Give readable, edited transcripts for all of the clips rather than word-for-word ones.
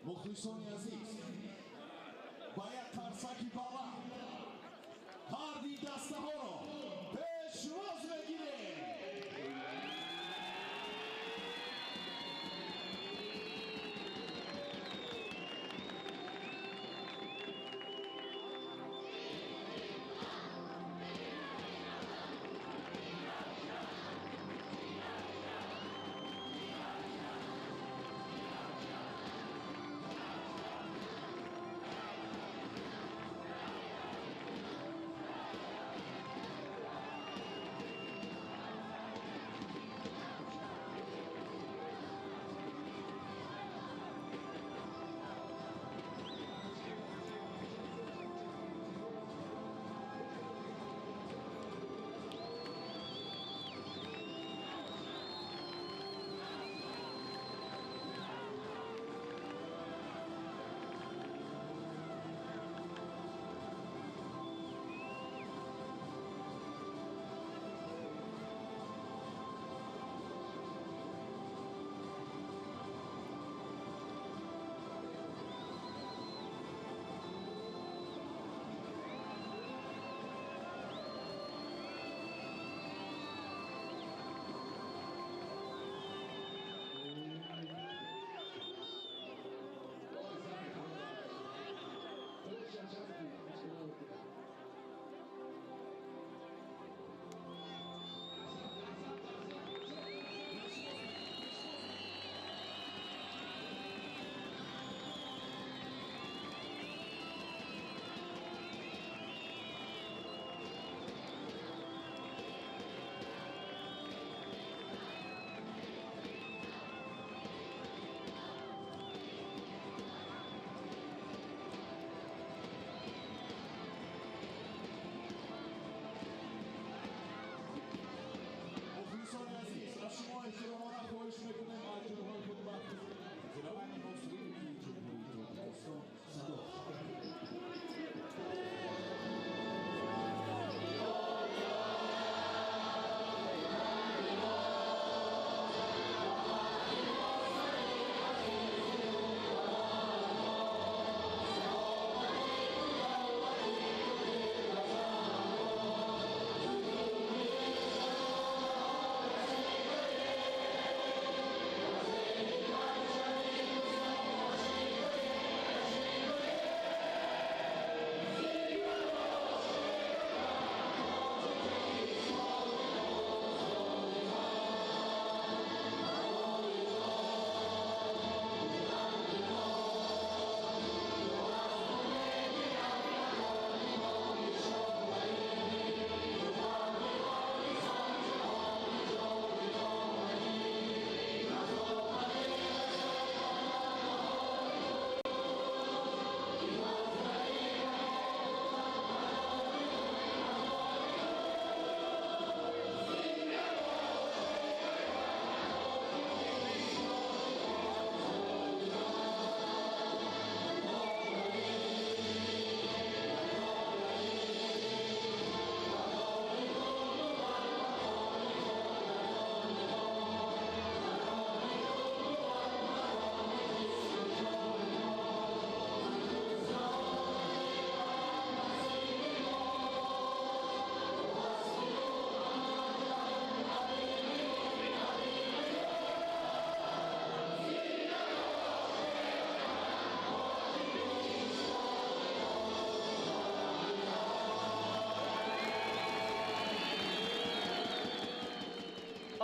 Мухлисони азиз, ба як қарсаки баланд ҳарди дастаҳоро пешвоз мегирем.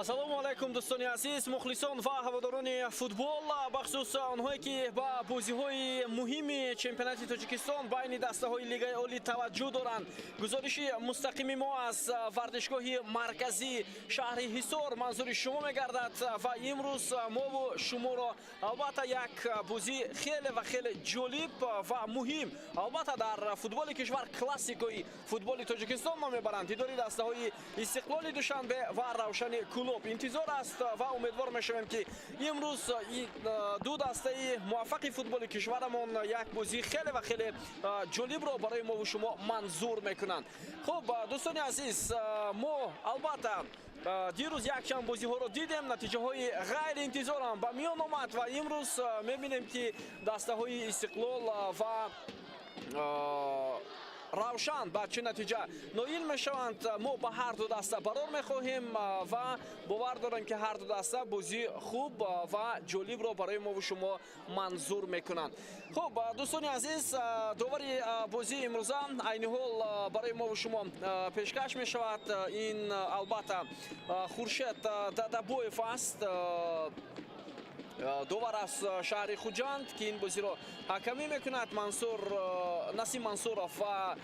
Ассалому алайкум, дӯстони азиз, мухлисон ва ҳаводорони футбол, бахусус онҳое, ки ба бозиҳои муҳими чемпионати Тоҷикистон байни дастаҳои Лигаи Олӣ таваҷҷӯҳ доранд. Гузориши мустақими мо аз варзишгоҳи марказии шаҳри Ҳисор манзури шумо мегардад ва имрӯз мову шуморо албатта як бозии хеле ва хеле ҷолиб ва муҳим, албатта дар футболи кишвар классикои футболи Тоҷикистон ном мебаранд, дидори дастаҳои Истиқлоли Душанбе ва Равшани Кӯлоб интизор аст ва умедвор мешавем, ки имрӯз ду дастаи муваффақи футболи кишварамон як бозии хеле ва хеле ҷолибро барои мову шумо манзур мекунанд. Хуб, дӯстони азиз, мо албатта дирӯз якчанд бозиҳоро дидем, натиҷаҳои ғайриинтизорам ба миён омад ва имрӯз мебинем, ки дастаҳои Истиқлол ва Равшан ба чӣ натиҷа ноил мешаванд. Мо ба ҳар ду даста барор мехоҳем ва бовар дорем, ки ҳар ду даста бозии хуб ва ҷолибро барои мову шумо манзур мекунанд. Хуб, дӯстони азиз, довари бозии имрӯза айни ҳол барои мову шумо пешкаш мешавад. Ин албатта Хуршед Дадабоев аст, довар аз шаҳри Хуҷанд, ки ин бозиро ҳакамӣ мекунад. Мансур Насим Мансуров ва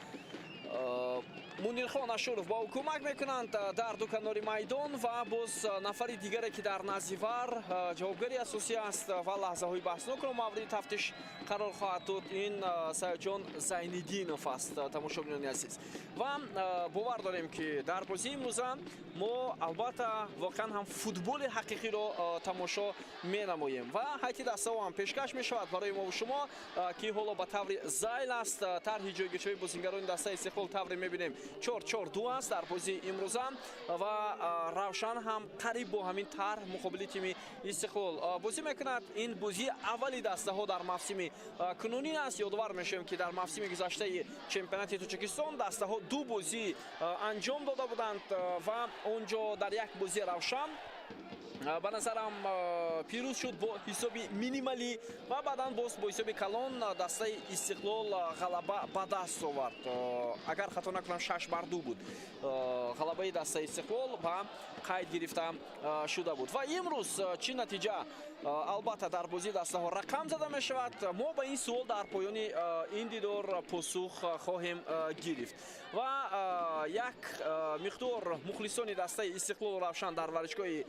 Мунирхон Ашуров ба ӯ кӯмак мекунанд дар ду канори майдон ва боз нафари дигаре, ки дар назди ВАР ҷавобгари асосӣ аст ва лаҳзаҳои баҳснокро мавриди тафтиш қарор хоҳад дод, ин Саёдҷон Зайниддинов аст. Тамошобинони азиз, ва бовар дорем, ки дар бозии имрӯза мо албатта воқеан ҳам футболи ҳақиқиро тамошо менамоем ва ҳайати дастаҳо ҳам пешкаш мешавад барои мову шумо, ки ҳоло ба таври зайл аст. Тарҳи ҷойгиршавии бозингарони дастаи Истиқлол тавре мебинем, 4-4-2 аст дар бозии имрӯза ва Равшан ҳам қариб бо ҳамин тарҳ муқобили тими Истиқлол бозӣ мекунад. Ин бозии аввали дастаҳо дар мавсими кунунӣ аст. Ёдовар мешавем, ки дар мавсими гузаштаи чемпионати Тоҷикистон дастаҳо ду бозӣ анҷом дода буданд ва он ҷо дар як бозӣ Равшан, ба назарам, пирӯз шуд бо ҳисоби минималӣ ва баъдан боз бо ҳисоби калон дастаи Истиқлол ғалаба ба даст овард. Агар хато накунам, 6 бар 2 буд ғалабаи дастаи Истиқлол ба қайд гирифта шуда буд. Ва имрӯз чӣ натиҷа албатта дар бозии дастаҳо рақам зада мешавад, мо ба ин суол дар поёни ин дидор посух хоҳем гирифт. Ва як миқдор мухлисони дастаи Истиқлолу Равшан дар варзишгоҳи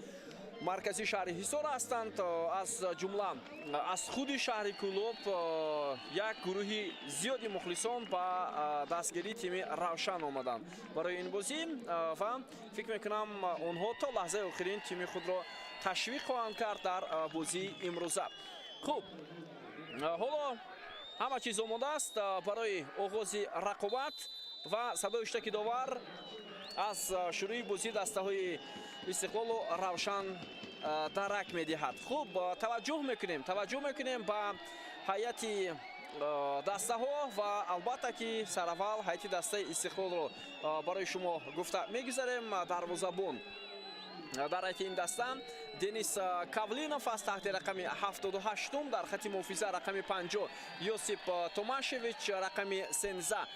марказии шаҳри Ҳисор ҳастанд. Аз ҷумла аз худи шаҳри Кӯлоб як гурӯҳи зиёди мухлисон ба дастгирии тими Равшан омаданд барои ин бозӣ ва фикр мекунам, онҳо то лаҳзаи охирин тими худро ташвиқ хоҳанд кард дар бозии имрӯза. Хуб, ҳоло ҳама чиз омода аст барои оғози рақобат ва садои ҳуштаки довар аз шурӯи бозии дастаҳои Истиқлолу Равшан дарак медиҳад. Хуб, таваҷҷӯҳ мекунем ба ҳайати дастаҳо ва албатта ки сараввал ҳайати дастаи Истиқлолро барои шумо гуфта мегузарем. Дарвозабон дар ҳайати ин даста Денис Кавлинов аст таҳти рақами 78-ум, дар хати муҳофиза рақами 50 Йосип Томашевич, рақами 13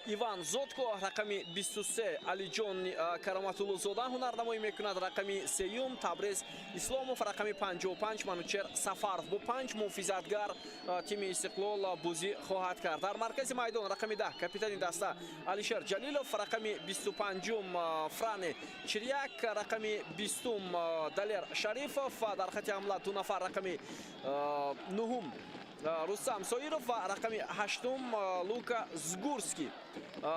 Иван Зотко, рақами 23 Алиҷон Кароматуллозода ҳунарнамоӣ мекунад, рақами сеюм Табрез Исломов, рақами 55 Манучер Сафаров. Бо панҷ муҳофизатгар тими Истиқлол бозӣ хоҳад кард. Дар маркази майдон рақами 10 капитани даста Алишер Ҷалилов, рақами 25-ум Фране Чиряк, рақами 20-ум Далер Шарифов ва дар хати ҳамла ду нафар: рақами нуҳум Рустам Соиров ва рақами ҳаштум Лука Згурский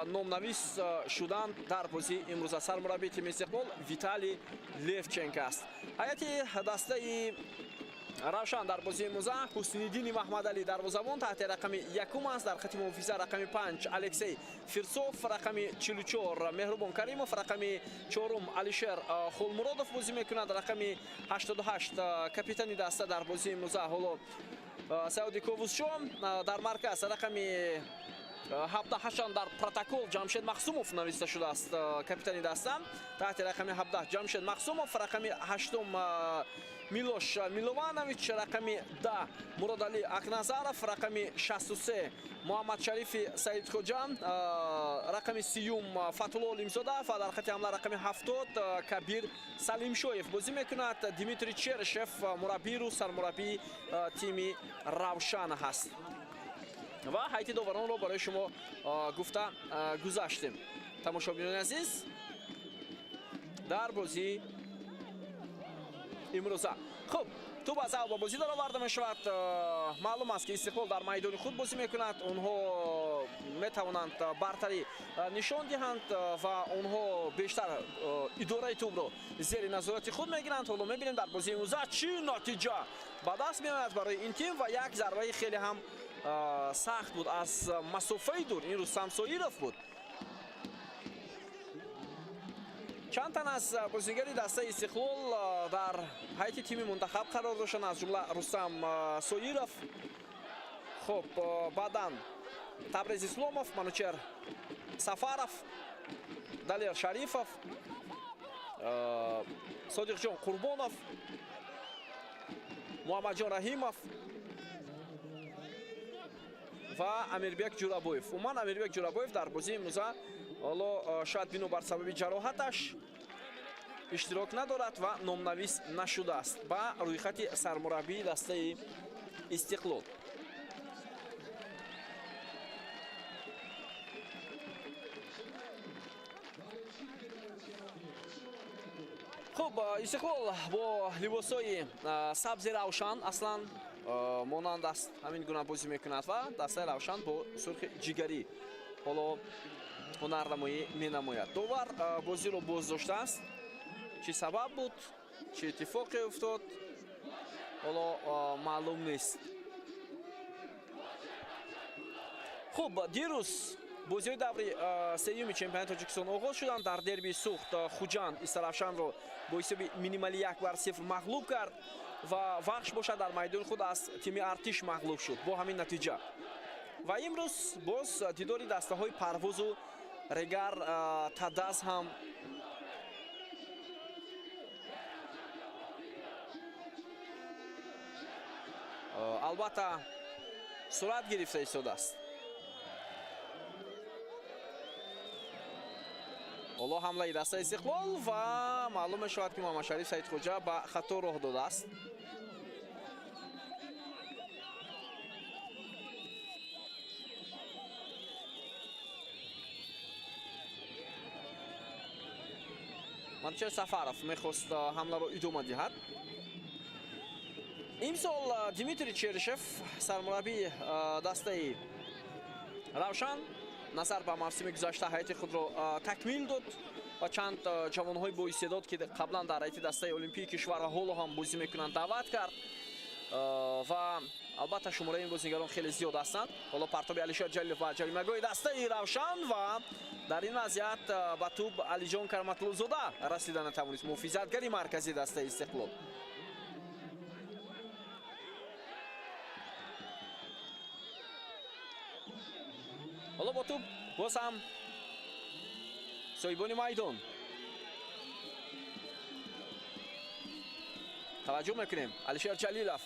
номнавис шуданд дар бозии имрӯза. Сармураббии тими Истиқлол Виталий Левченко аст. Ҳайати дастаи Равшан дар бозии имрӯза: Ҳусниддини Маҳмадалӣ дарвозабон таҳти рақами якум аст, дар хати муҳофиза рақами 5 Алексей Фирсов, рақами 44 Меҳрубон Каримов, рақами чорум Алишер Холмуродов бозӣ мекунад, рақами 88 капитани даста дар бозии имрӯза ҳоло Сауди Ковусшо, дар марказ рақами 17, ҳарчанд дар протокол Ҷамшед Махсумов нависта шудааст, капитани даста таҳти рақами 17 Ҷамшед Махсумов, рақами ҳаштум. Милош Милованович, рақами 10 Муродалӣ Акназаров, рақами 63 Муҳаммадшарифи Саидхоҷа, рақами 30 Фатулло Олимзода ва дар хати ҳамла рақами 70 Кабир Салимшоев бозӣ мекунад. Дмитрий Черышев мураббиру сармураббии тими Равшан ҳаст. Ва ҳайати доваронро барои шумо гуфта гузаштем. Тамошобинони азиз, дар бозии имрӯза хуб тӯб аз аввал ба бозӣ дароварда мешавад. Маълум аст, ки Истиқлол дар майдони худ бозӣ мекунад. Онҳо метавонанд бартарӣ нишон диҳанд ва онҳо бештар идораи тӯбро зери назорати худ мегиранд. Ҳоло мебинем, дар бозии имрӯза чӣ натиҷа ба даст меояд барои ин тим. Ва як зарбаи хеле ҳам сахт буд аз масофаи дур, ин Рустам Соиров буд. Чанд тан аз бозигари дастаи Истиқлол дар ҳайати тими мунтахаб қарор доштанд, аз ҷумла Рустам Соиров, хуб, баъдан Табрез Исломов, Манучер Сафаров, Далер Шарифов, Содиқҷон Қурбонов, Муҳаммадҷон Раҳимов ва Амирбек Ҷурабоев. Умуман, Амирбек Ҷурабоев дар бозии имрӯза ҳоло шояд бинобар сабаби ҷароҳаташ иштирок надорад ва номнавис нашудааст ба рӯйхати сармураббии дастаи Истиқлол. Хуб, Истиқлол бо либосҳои сабзи равшан аслан монанд аст, ҳамин гуна бозӣ мекунад ва дастаи Равшан бо сурхи ҷигарӣ ҳоло ҳунарнамоӣ менамояд. Довар бозиро боздоштааст. Чӣ сабаб буд, чӣ иттифоқе уфтод, ҳоло маълум нест. Хуб, дирӯз бозиҳои даври сеюми чемпионати Тоҷикистон оғоз шуданд. Дар дерби Суғд Хуҷанд Истаравшанро бо ҳисоби минималӣ 1-0 мағлуб кард ва Вахш бошад дар майдони худ аз тими Артиш мағлуб шуд бо ҳамин натиҷа. Ва имрӯз боз дидори дастаҳои Парвозу Регар Тадаз ҳам албатта сурат гирифта истодааст. Ҳоло ҳамлаи дастаи Истиқлол ва маълум мешавад, ки Муҳаммадшариф Саидхоҷа ба хато роҳ додааст. Манучер Сафаров мехост ҳамларо идома диҳад. Имсол Дмитрий Черышев, сармураббии дастаи Равшан, назар ба мавсими гузашта ҳайати худро такмил дод ва чанд ҷавонҳои боистеъдод, ки қаблан дар ҳайати дастаи олимпии кишвар ва ҳоло ҳам бозӣ мекунанд, даъват кард. Ва албатта шумораи ин бозигарон хеле зиёд ҳастанд. Ҳоло партоби Алишер Ҷалилов ба ҷаримагоҳи дастаи Равшан ва дар ин вазъият ба тӯб Алиҷон Кароматуллозода расида натавонист, муҳофизатгари марказии дастаи Истиқлол. Ҳоло бо тӯб боз ҳам соҳибони майдон. Таваҷҷӯҳ мекунем, Алишер Ҷалилов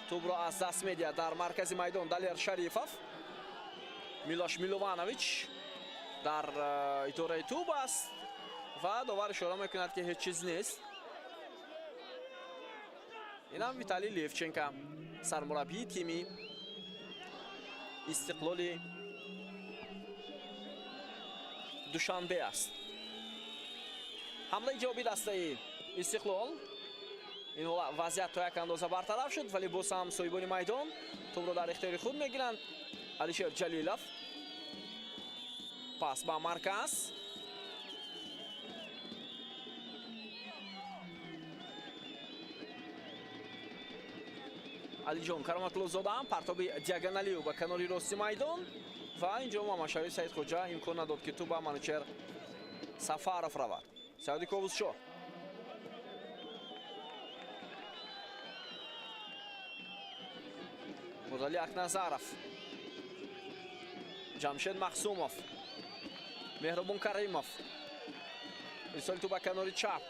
тӯбро аз даст медиҳад дар маркази майдон. Далер Шарифов, Милош Милованович дар идораи тӯб аст ва довар ишора мекунад, ки ҳеҷ чиз нест. Инам Виталий Левченко, сармураббии тими Истиқлоли Душанбе аст. Ҳамлаи ҷавоби дастаи Истиқлол. Ин вазъият то як андоза бартараф шуд, вале боз ҳам соҳибони майдон тӯбро дар ихтиёри худ мегиранд. Алишер Ҷалилов пас ба марказ. Алиҷон Кароматуллозода партоби диагоналиу ба канори рости майдон ва инҷо Муҳаммадшариф Саидхоҷа имкон надод, ки тӯб ба Манучер Сафаров равад. Саиди Ковусшоҳ Муродалӣ Акназаров, Ҷамшед Махсумов, Меҳрубон Каримов. Ирсоли тӯб ба канори чап.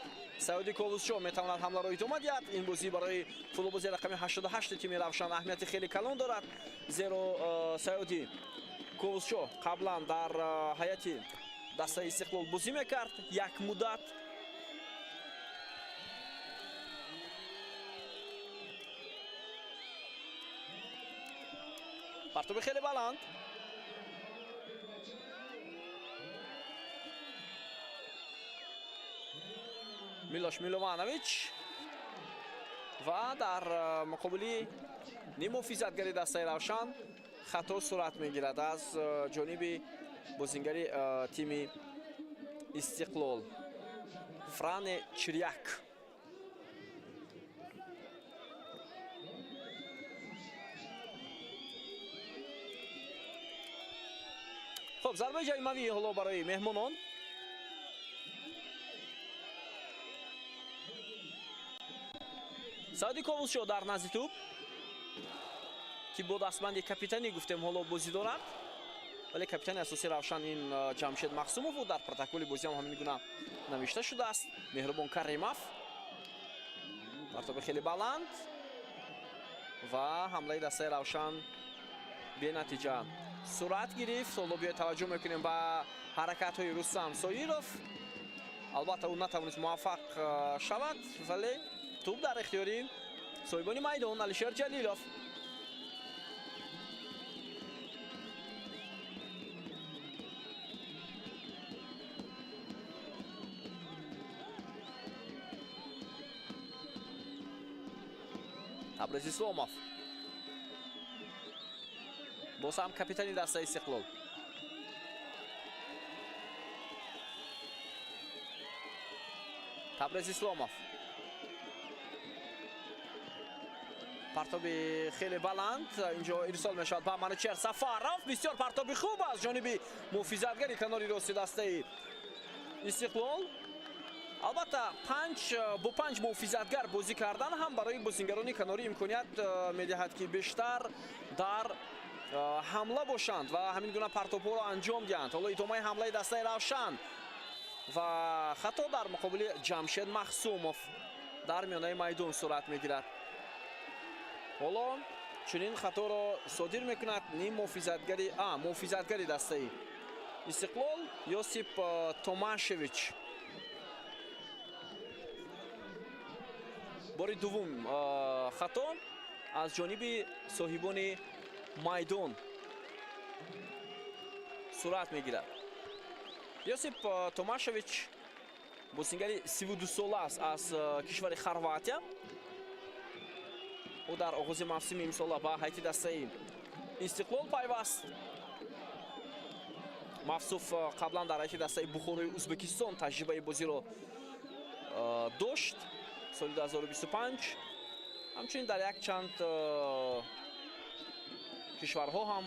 Саёди Ковусшо метавонад ҳамларо идома диҳад. Ин бозӣ барои футболбози рақами 88 тими Равшан аҳамияти хеле калон дорад, зеро Саёди Ковусшо қаблан дар ҳайати дастаи Истиқлол бозӣ мекард як муддат. Партоби хеле баланд. Милош Милованович ва дар муқобили ниммуҳофизатгари дастаи Равшан хато сурат мегирад аз ҷониби бозингари тими Истиқлол Фране Чиряк. Хуб, зарбаи ҷаримавӣ ҳоло барои меҳмонон. Саъди Ковусшо дар назди тӯб, ки бо дастбанди капитанӣ гуфтем ҳоло бозӣ дорад, вале капитани асосии Равшан ин Ҷамшед Махсумов буд. Дар протоколи бозӣ ҳам ҳамин гуна навишта шудааст. Меҳрубон Каримов. Партоби хеле баланд ва ҳамлаи дастаи Равшан бенатиҷа сурат гирифт. Ҳоло биёед таваҷҷӯҳ мекунем ба ҳаракатҳои Рустам Соиров. Албатта ӯ натавонист муваффақ шавад, вале тӯб дар ихтиёри соҳибони майдон Алишер Ҷалилов. Табриз Исломов боз ҳам капитани дастаи Истиқлол. Табриз Исломов. Партоби хеле баланд инҷо ирсол мешавад ба Манучер Сафаров. Бисёр партоби хуб аз ҷониби муҳофизатгари канори рости дастаи Истиқлол. Албатта бо панҷ муҳофизатгар бозӣ кардан ҳам барои бозингарони канорӣ имконият медиҳад, ки бештар дар ҳамла бошанд ва ҳамин гуна партобҳоро анҷом диҳанд. Ҳоло идомаи ҳамлаи дастаи Равшан ва хато дар муқобили Ҷамшед Махсумов дар миёнаи майдон сурат мегирад. Ҳоло чунин хаторо содир мекунад ним муҳофизатгари дастаи Истиқлол Йосип Томашевич. Бори дуввум хато аз ҷониби соҳибони майдон сурат мегирад. Йосип Томашевич бозингари 32 сола аст аз кишвари Хорватия. Ӯ дар оғози мавсими имсола ба ҳайати дастаи Истиқлол пайваст. Мавсуф қаблан дар ҳайати дастаи Бухорои Ӯзбекистон таҷрибаи бозиро дошт соли 2025. Ҳамчунин дар якчанд кишварҳо ҳам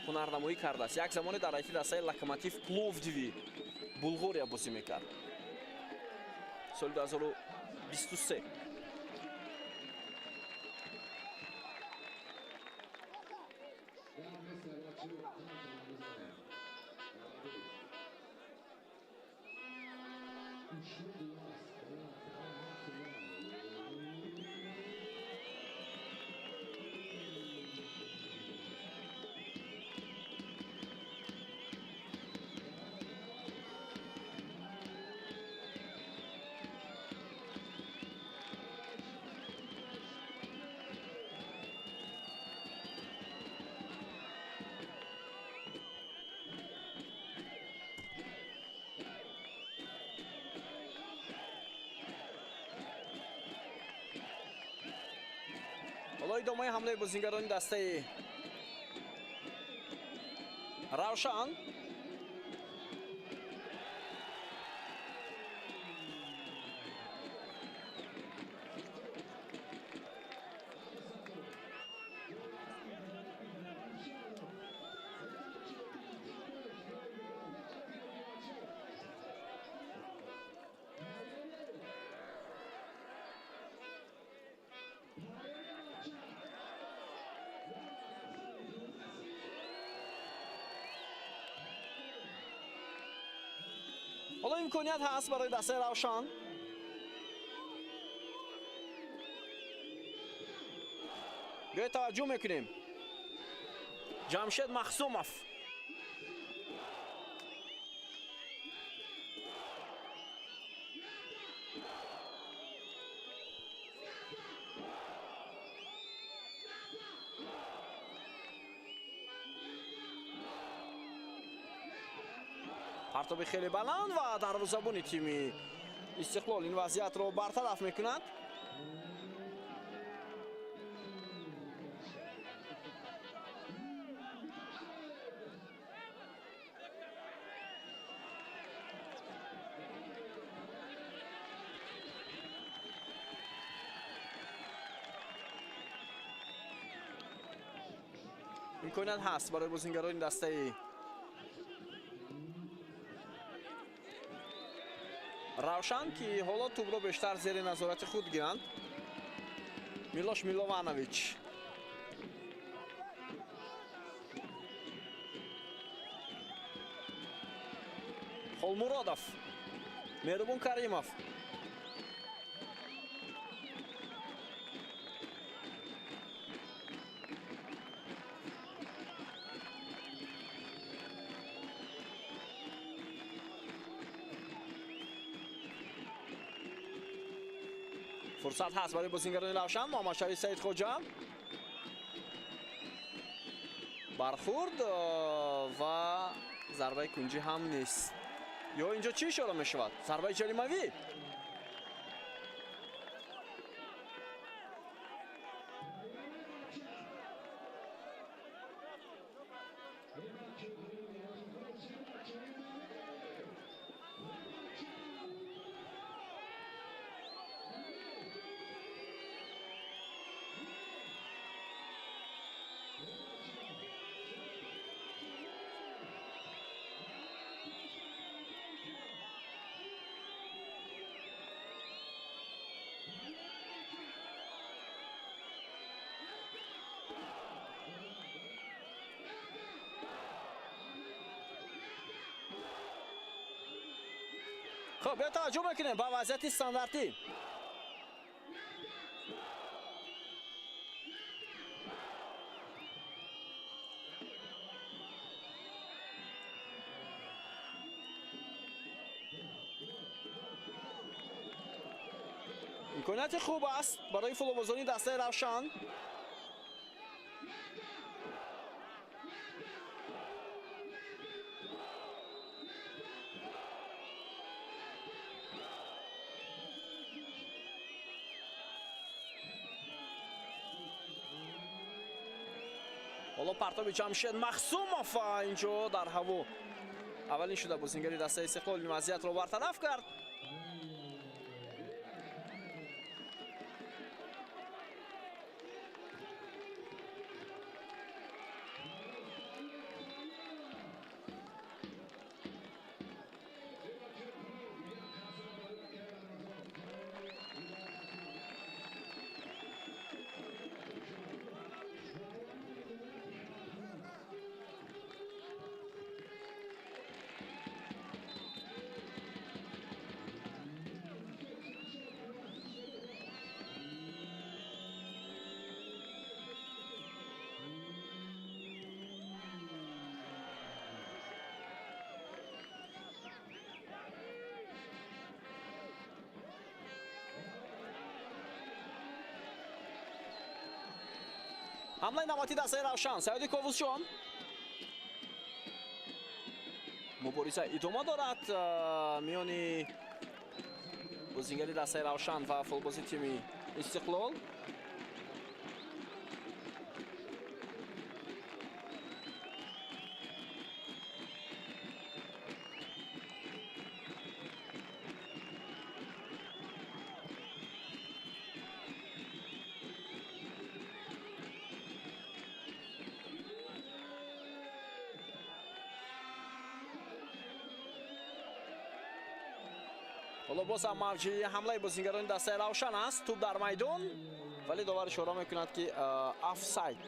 ҳунарнамоӣ кардааст. Як замоне дар ҳайати дастаи Локомотив Пловдиви Булғория бозӣ мекард соли 2023. Ҳоло идомаи ҳамлаи бозингарони дастаи Равшан. Ҳоло имконият ҳаст барои дастаи Равшан. Биёед таваҷҷӯҳ мекунем. Ҷамшед Махсумов. Партоби хеле баланд ва дарвозабони тими Истиқлол ин вазъиятро бартараф мекунад. Имконият ҳаст барои бозингарони дастаи Равшан, ки ҳоло тӯбро бештар зери назорати худ гиранд. Милош Милованович. Холмуродов. Меҳрубон Каримов. Фурсат ҳаст барои бозингарони Равшан. Муҳаммадшариф Саидхоҷа бархӯрд ва зарбаи кунҷӣ ҳам нест. Ё инҷо чӣ ишора мешавад? Зарбаи ҷаримавӣ. Хуб, биё таваҷҷӯҳ мекунем ба вазъияти стандартӣ. Имконияти хуб аст барои футболбозони дастаи Равшан. Ҳоло партоби Ҷамшед Махсумов инҷо дар ҳаво аввалин шуда бозингари дастаи Истиқлол ин вазъиятро бартараф кард. Ҳамлаи навбатии дастаи Равшан. Саёди Ковусҷон. Мубориза идома дорад миёни бозингари дастаи Равшан ва футболбози тими Истиқлол. Ҳоло боз ҳам мавҷи ҳамлаи бозингарони дастаи Равшан аст. Тӯб дар майдон, вале довар ишора мекунад, ки офсайд.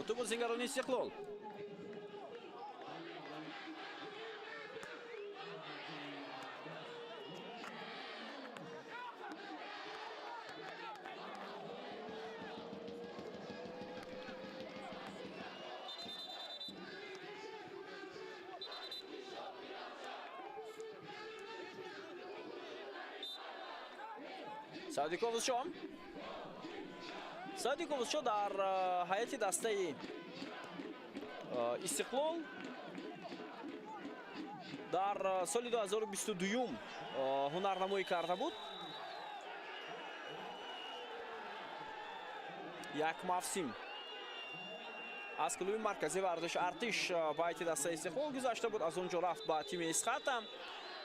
Бо тӯб бозингарони Истиқлол. Садиковшо дар ҳайати дастаи Истиқлол дар соли 2022 ҳунарнамоӣ карда буд. Як мавсим аз клуби марказии варзиши Артиш ба ҳайати дастаи Истиқлол гузашта буд. Аз он ҷо рафт ба тими Исхата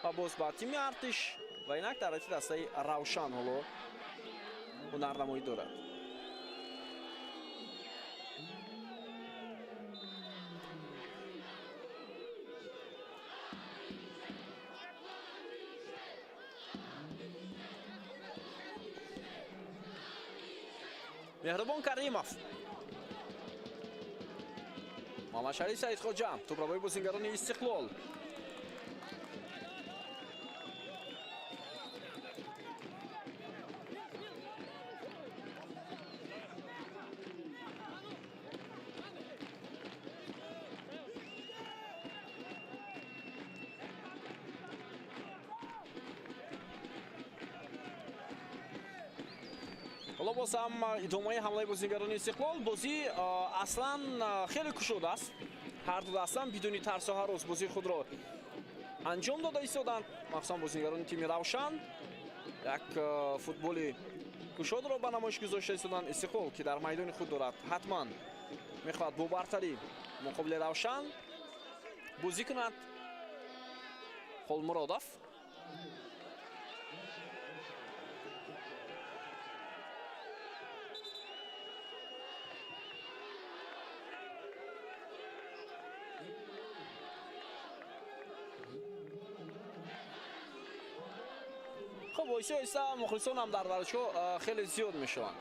ва боз ба тими Артиш ва инак дар ҳайати дастаи Равшан ҳоло ҳунарнамоӣ дорад. Меҳрубон Каримов, Мамадшариф Саидхоҷа, тӯбравои бозингарони Истиқлол. Ҳоло боз ҳам идомаи ҳамлаи бозингарони Истиқлол. Бозӣ аслан хеле кушод аст. Ҳар ду дастан бидуни тарсу ҳарос бозии худро анҷом дода истоданд. Махсусан бозингарони тими Равшан як футболи кушодро ба намоиш гузошта истоданд. Истиқлол, ки дар майдони худ дорад, ҳатман мехоҳад бо бартарӣ муқобили Равшан бозӣ кунад. Холмуродов хуб, оҳиста оҳиста мухлисон ҳам дар варзишгоҳ хеле зиёд мешаванд.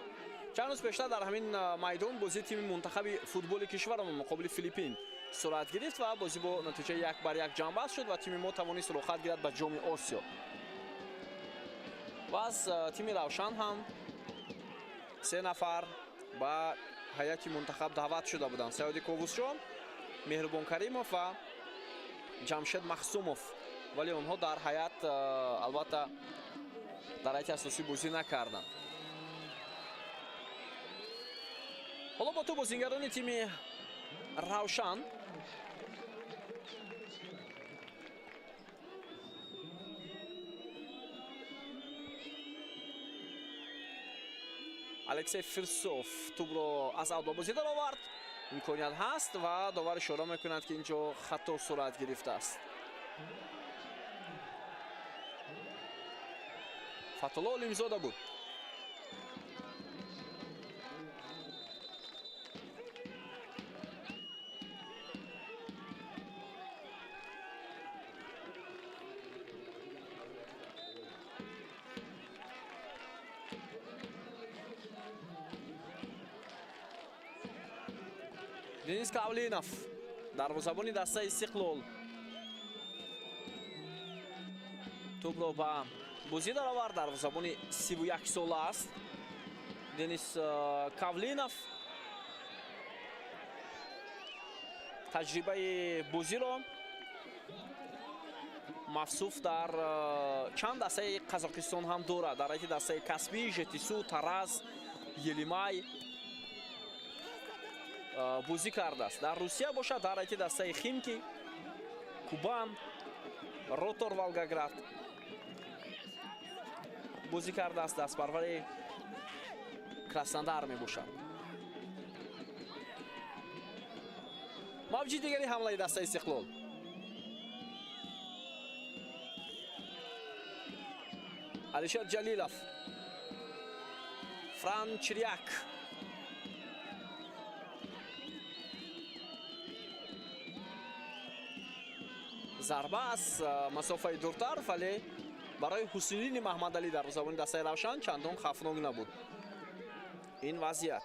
Чанд рӯз пештар дар ҳамин майдон бозии тими мунтахаби футболи кишварамон муқобили Филиппин сурат гирифт ва бозӣ бо натиҷаи 1-1 ҷамъбаст шуд ва тими мо тавонист роҳхат гирад ба ҷоми Осиё. Ва аз тими Равшан ҳам 3 нафар ба ҳайати мунтахаб даъват шуда буданд: Саёди Ковусшо, Меҳрубон Каримов ва Ҷамшед Махсумов. Вале онҳо дар ҳайат албатта дар ҳайати асосӣ бозӣ накарданд. Ҳоло бо ту бозингарони тими Равшан. Алексей Фирсов тӯбро аз аут ба бозӣ даровард. Имконият ҳаст ва довар ишора мекунад, ки инҷо хато сурат гирифтааст. Фатулло Олимзода буд. Денис Кавлинов, дарвозабони дастаи Истиқлол, тӯбро ба бозӣ даровард. Дарвозабони 31 сола аст Денис Кавлинов. Таҷрибаи бозиро мавсуф дар чанд дастаи Қазоқистон ҳам дорад. Дар ҳайати дастаи Касбӣ, Жетису, Тараз, Елимай бозӣ кардааст. Дар Русия бошад дар ҳайати дастаи Химки, Кубан, Ротор Волгоград бозӣ кардааст. Дастпарвари Краснодар мебошад. Мавҷи дигари ҳамлаи дастаи Истиқлол. Алишер Ҷалилов, Фран Чиряк. Зарба аз масофаи дуртар, вале барои Ҳусайниддини Маҳмадалӣ дарвозабони дастаи Равшан чандон хавфнок набуд ин вазъият.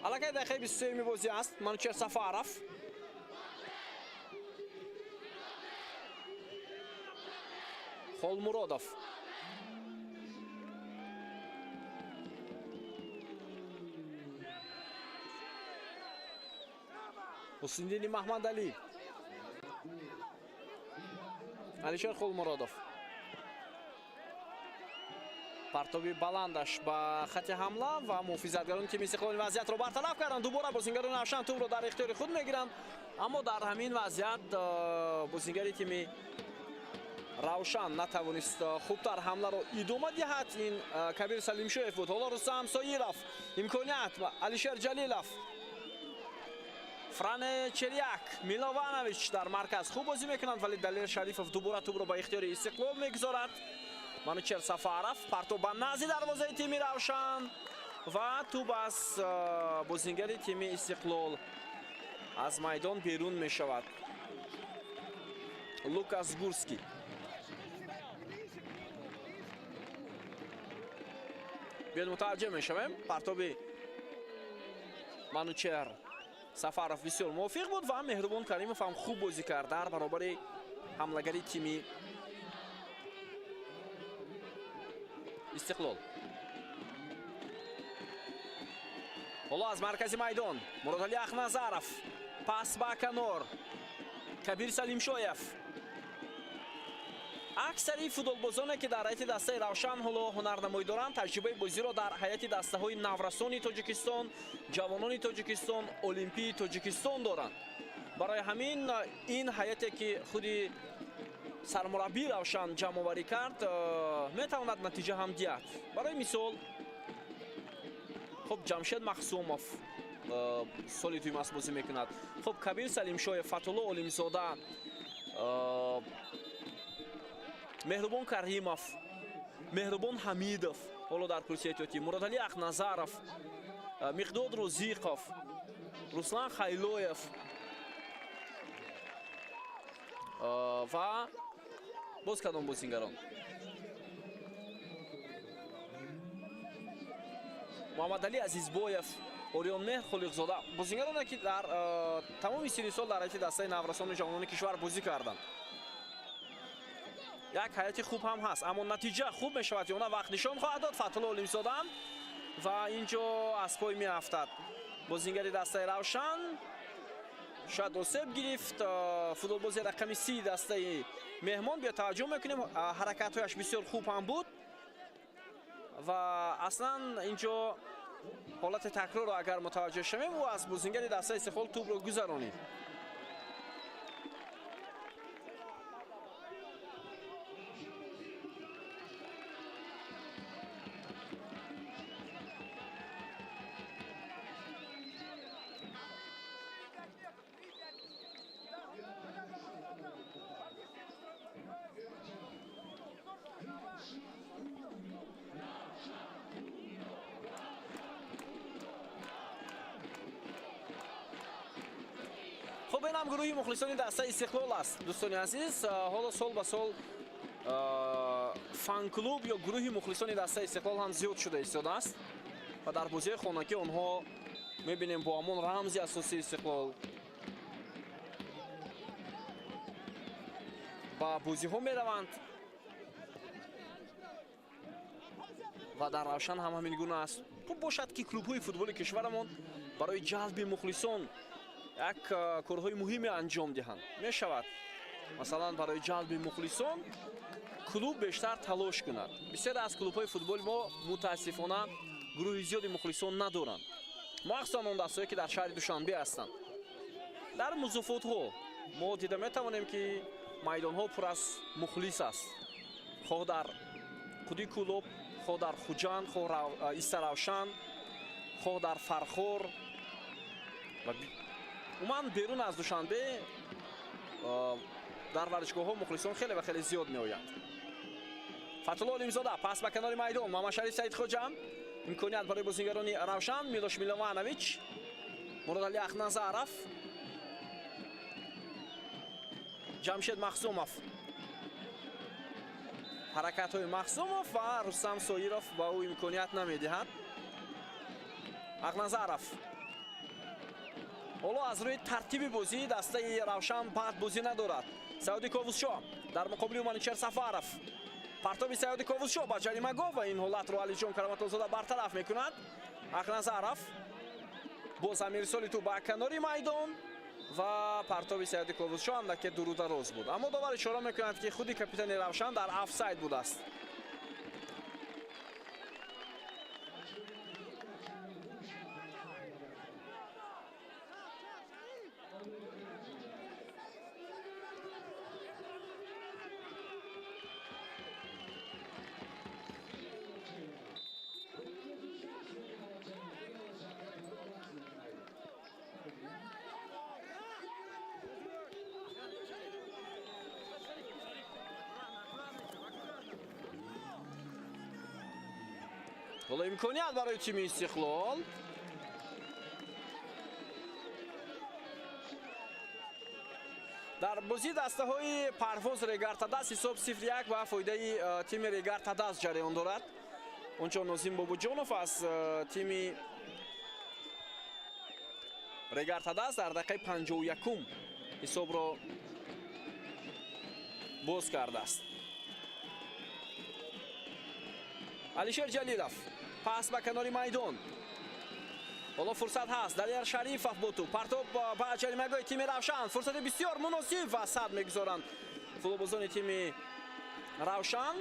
Аллакай дақиқаи 23-юми бозӣ аст. Манучер Сафаров, Холмуродов, Ҳусниddини Маҳмадалӣ, Алишер Холмуродов, партоби баландаш ба хати ҳамла ва муҳофизатгарони тими Истиқлол вазъиятро бартараф карданд. Дубора бозингарони Равшан тӯбро дар ихтиёри худ мегиранд, аммо дар ҳамин вазъият бозингари тими Равшан натавонист хубтар ҳамларо идома диҳад. Ин Кабир Салимшоев буд. Ҳоло Рустам Соиров, имконият, Алишер Ҷалилов, Фране Черяк, Милованович дар марказ хуб бозӣ мекунанд, вале Далер Шарифов дубора тӯбро ба ихтиёри Истиқлол мегузорад. Манучер Сафаров, партоб ба назди дарвозаи тими Равшан ва тӯб аз бозингари тими Истиқлол аз майдон берун мешавад. Лукас Гурский. Биёд, мутаваҷҷеҳ мешавем. Партоби Манучер Сафаров бисёр мувофиқ буд ва Меҳрубон Каримов ҳам хуб бозӣ кард дар баробари ҳамлагари тими Истиқлол. Ҳоло аз маркази майдон Муродалӣ Ахназаров, пас ба канор, Кабир Салимшоев. Аксари футболбозоне, ки дар ҳайати дастаи Равшан ҳоло ҳунарнамоӣ доранд, таҷрибаи бозиро дар ҳайати дастаҳои наврасони Тоҷикистон, ҷавонони Тоҷикистон, Олимпии Тоҷикистон доранд. Барои ҳамин ин ҳайате, ки худи сармураббии Равшан ҷамъоварӣ кард, метавонад натиҷа ҳам диҳад. Барои мисол, хуб, Ҷамшед Махсумов соли дуюм аст бозӣ мекунад. Хуб, Кабир Салимшоев, Фатулло Олимзода, Меҳрубон Каримов, Меҳрубон Ҳамидов ҳоло дар курсии эҳтиётӣ, Муродалӣ Ахназаров, Миқдод Рӯзиқов, Руслан Хайлоев ва боз кадом бозингарон, Муҳаммадалӣ Азизбоев, Ориёнмеҳр Холиқзода, бозингароне, ки дар тамоми синни сол дар ҳайати дастаи наврасону ҷавонони кишвар бозӣ карданд. Як ҳайати хуб ҳам ҳаст, аммо натиҷа хуб мешавад ё на, вақт нишон хоҳад дод. Фатҳулло Олимзода ва ин ҷо аз пой меафтад бозингари дастаи Равшан, шояд осеб гирифт футболбози рақами 30 дастаи меҳмон. Биё, таваҷҷӯҳ мекунем, ҳаракатҳояш бисёр хуб ҳам буд ва аслан ин ҷо ҳолати такрорро агар мутаваҷҷӯҳ шавем, ӯ аз бозингари дастаи Истиқлол тӯбро гузаронид. Хуб, ин ҳам гурӯҳи мухлисони дастаи Истиқлол аст, дӯстони азиз. Ҳоло сол ба сол фан-клуб ё гурӯҳи мухлисони дастаи Истиқлол ҳам зиёд шуда истодааст ва дар бозиҳои хонагӣ онҳо мебинем бо ҳамон рамзи асосии Истиқлол ба бозиҳо мераванд ва дар Равшан ҳам ҳамин гуна аст. Хуб бошад, ки клубҳои футболи кишварамон барои ҷалби мухлисон як корҳои муҳиме анҷом диҳанд. Мешавад, масалан, барои ҷалби мухлисон Клуб бештар талош кунад. Бисёре аз клубҳои футболи мо мутаассифона гурӯҳи зиёди мухлисон надоранд, махсусан он дастҳое ки дар шаҳри Душанбе ҳастанд. Дар музофотҳо мо дида метавонем, ки майдонҳо пур аз мухлис аст, хоҳ дар худи Кӯлоб, хоҳ дар Хуҷанд, хоҳ Истаравшан, хоҳ дар Фархор ва умуман берун аз Душанбе дар варзишгоҳҳо мухлисон хеле ва хеле зиёд меоянд. Фатҳулло Олимзода пас ба канори майдон, Муҳаммадшариф Саидхоҷа, имконият барои бозигарони Равшан, Милош Милованович, Муродали Ахназаров, Ҷамшед Махсумов. Ҳаракатҳои Махсумов ва Рустам Соиров ба ӯ имконият намедиҳад. Ахназаров ҳоло аз рӯи тартиби бозӣ дастаи Равшан бад бозӣ надорад. Саёди Ковусшо дар муқобили Манучер Сафаров. Партоби Саёди Ковусшо ба ҷаримагоҳ ва ин ҳолатро Алиҷон Кароматуллозода бартараф мекунад. Ахназаров боз амирсоли ту ба канори майдон ва партоби Саёди Ковусшо андаке дуру дароз буд, аммо довар ишора мекунад, ки худи капитани Равшан дар офсайд будааст. Ҳоло имконият барои тими Истиқлол. Дар бозии дастаҳои Парвоз, Регар-ТадАЗ ҳисоб 0-1 ба фоидаи тими Регар-ТадАЗ ҷараён дорад. Ончо Нозим Бобоҷонов аз тими Регар-ТадАЗ дар дақиқаи 51 ҳисобро боз кардааст. Алишер Ҷалилов пас ба канори майдон. Ҳоло фурсат ҳаст. Далер Шарифов бо тӯб. Партоб ба ҷаримагоҳи тими Равшан. Фурсати бисёр муносиб ва сад мегузоранд футболбозони тими Равшан.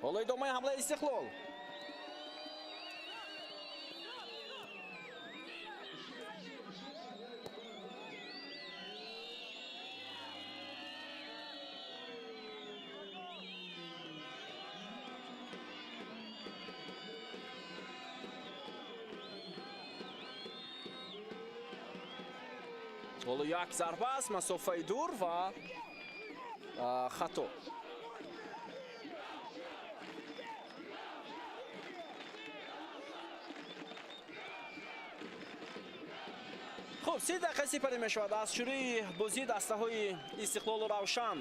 Ҳоло идомаи ҳамлаи Истиқлол. Ҳоло як зарба аст, масофаи дур ва хато. Хуб, 30 дақиқа сипарӣ мешавад аз шурӯи бозии дастаҳои Истиқлолу Равшан.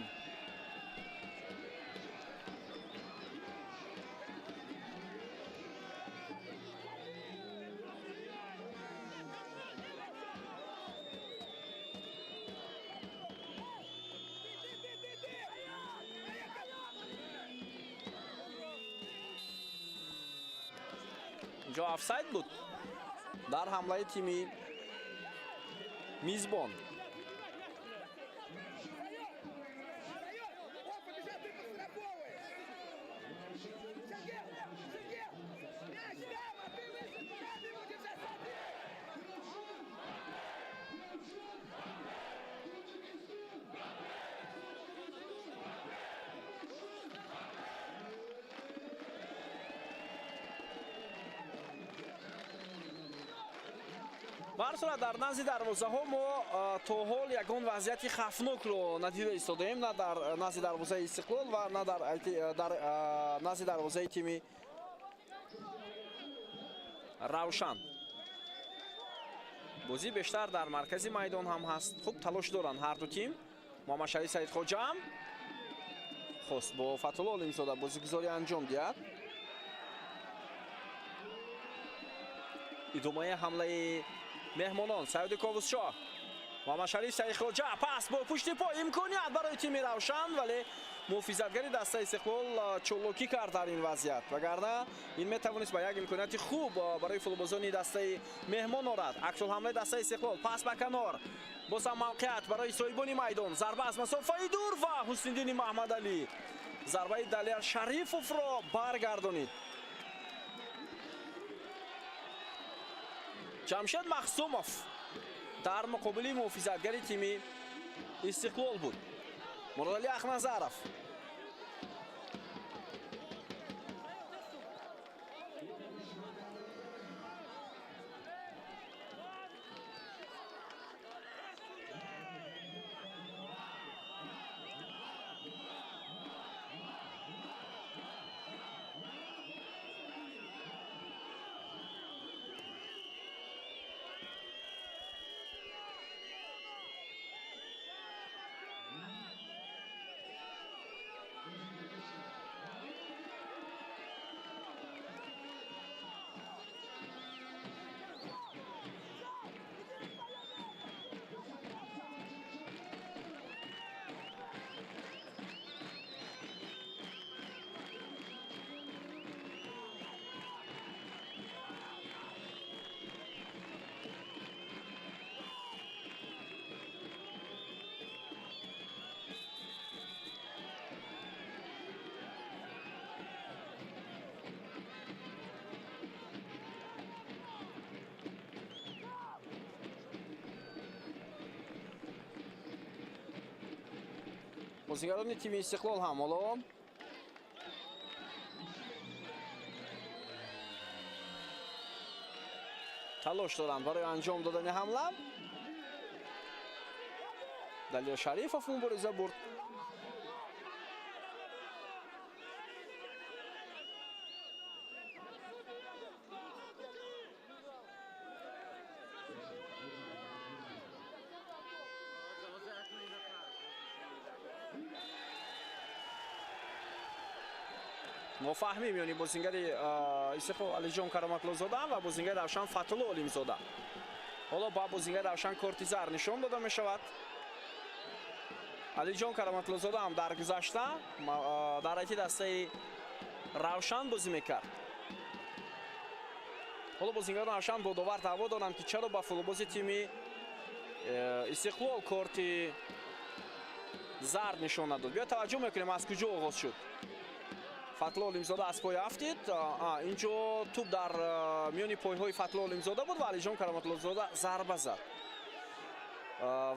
Инҷо офсайд буд дар ҳамлаи тими мизбон. Ба ҳар сурат, дар назди дарвозаҳо мо то ҳол ягон вазъияти хавфнокро надида истодаем, на дар назди дарвозаи Истиқлол ва на дар назди дарвозаи тими Равшан. Бозӣ бештар дар маркази майдон ҳам ҳаст. Хуб талош доранд ҳар ду тим. Муҳаммадшариф Саидхоҷа хост бо Фатҳулло Олимзода бозигузорӣ анҷом диҳад. Идомаи ҳамлаи меҳмонон. Саиди Ковусшоҳ, Муҳаммадшариф Саидхоҷа, пас бо пушти по, имконият барои тими Равшан, вале муҳофизатгари дастаи Истиқлол чолокӣ кард дар ин вазъият, вагарна ин метавонист ба як имконияти хуб барои футболбозони дастаи меҳмон орад. Аксулҳамлаи дастаи Истиқлол, пас ба канор, боз ҳам мавқеият барои соҳибони майдон. Зарба аз масофаи дур ва Ҳусниддини Маҳмадалӣ зарбаи Далер Шарифовро баргардонид. Ҷамшед Махсумов дар муқобили муҳофизатгари тими Истиқлол буд. Муродалӣ Ахназаров. Бозигарони тими Истиқлол ҳам ҳоло талош доранд барои анҷом додани ҳамла. Далер Шарифов мубориза бурд. Нофаҳмӣ миёни бозингари Истиқлол Алиҷон Кароматлозода ва бозингари Равшан Фатҳулло Олимзода. Ҳоло ба бозингари Равшан корти зар нишон дода мешавад. Алиҷон Кароматлозода ҳам дар гузашта дар ҳайати дастаи Равшан бозӣ мекард. Ҳоло бозингарони Равшан бо довар даъво доранд, ки чаро ба футболбози тими Истиқлол корти зард нишон надод. Биё таваҷҷӯҳ мекунем, аз куҷо оғоз шуд. Фатҳулло Олимзода аз пой афтид. Инҷо туп дар миёни пойҳои Фатҳулло Олимзода буд ва Алиҷон Кароматлозода зарба зад.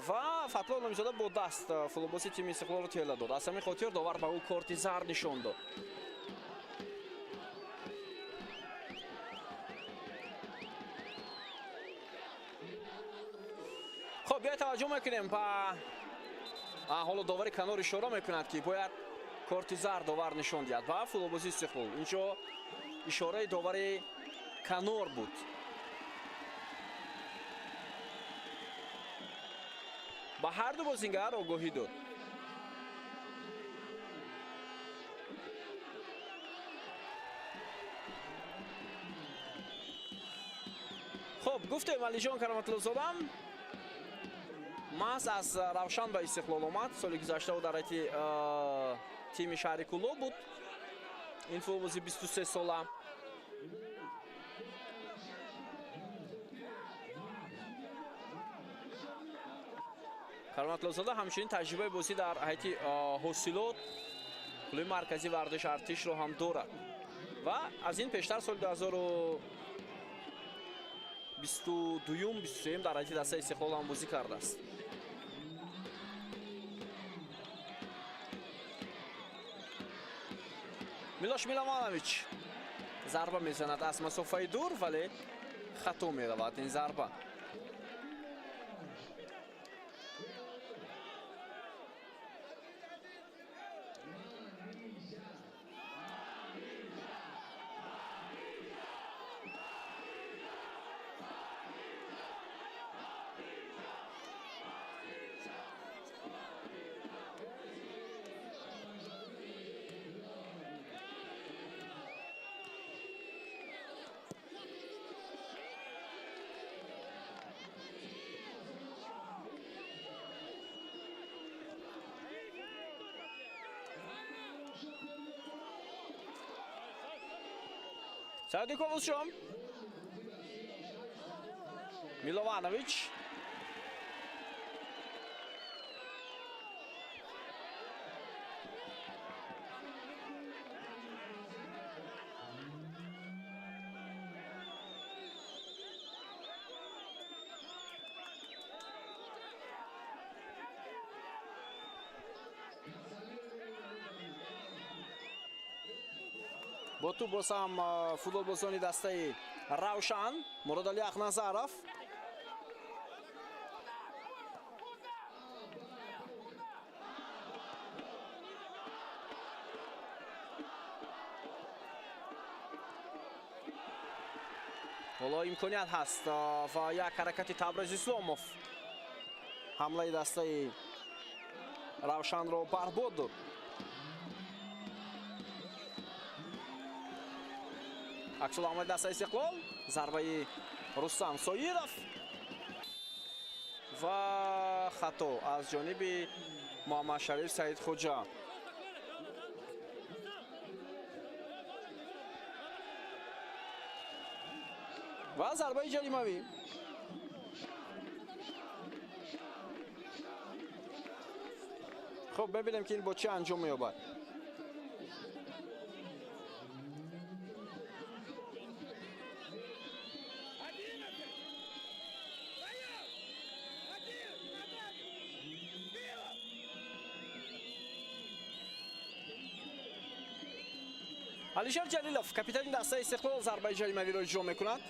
Ва Фатҳулло Олимзода бо даст футболбози тими Истиқлолро тела дод. Аз ҳамин хотир довар ба ӯ корти зард нишон дод. Хоб, биёед таваҷҷӯҳ мекунем ба ҳоло довари канор ишора мекунад, ки бояд корти зард довар нишон диҳад ба футболбози Истиқлол. Инҷо ишораи довари канор буд. Ба ҳар ду бозингар огоҳӣ дод. Хоб, гуфтем, Алиҷон Кароматлозода маҳз аз Равшан ба Истиқлол омад. Соли гузашта ӯ дар ҳайати тими шаҳри Кӯлоб буд. Ин футболбози 23 сола. Кароматлозода ҳамчунин таҷрибаи бозӣ дар ҳайати Ҳосилот, клуби марказии варзиши артишро ҳам дорад ва аз ин пештар соли 2022 23 дар ҳайати дастаи Истиқлол ҳам бозӣ кардааст. Милош Милованович зарба мезанад аз масофаи дур, вале хато меравад ин зарба. Саёдиков шом. Милованович. Бо тӯб боз ҳам футболбозони дастаи Равшан, Муродалӣ Ахназаров. Ҳоло имконият ҳаст ва як ҳаракати Табрез Исломов ҳамлаи дастаи Равшанро барбод дод. Аксуламали дастаи Истиқлол, зарбаи Рустам Соиров ва хато аз ҷониби Муҳаммадшариф Саидхоҷа. Ва зарбаи ҷаримавӣ. Хуб, мебинем, ки ин бо чӣ анҷом меёбад. Алишер Ҷалилов, капитани дастаи Истиқлол, зарбаи ҷаримавиро иҷро мекунад.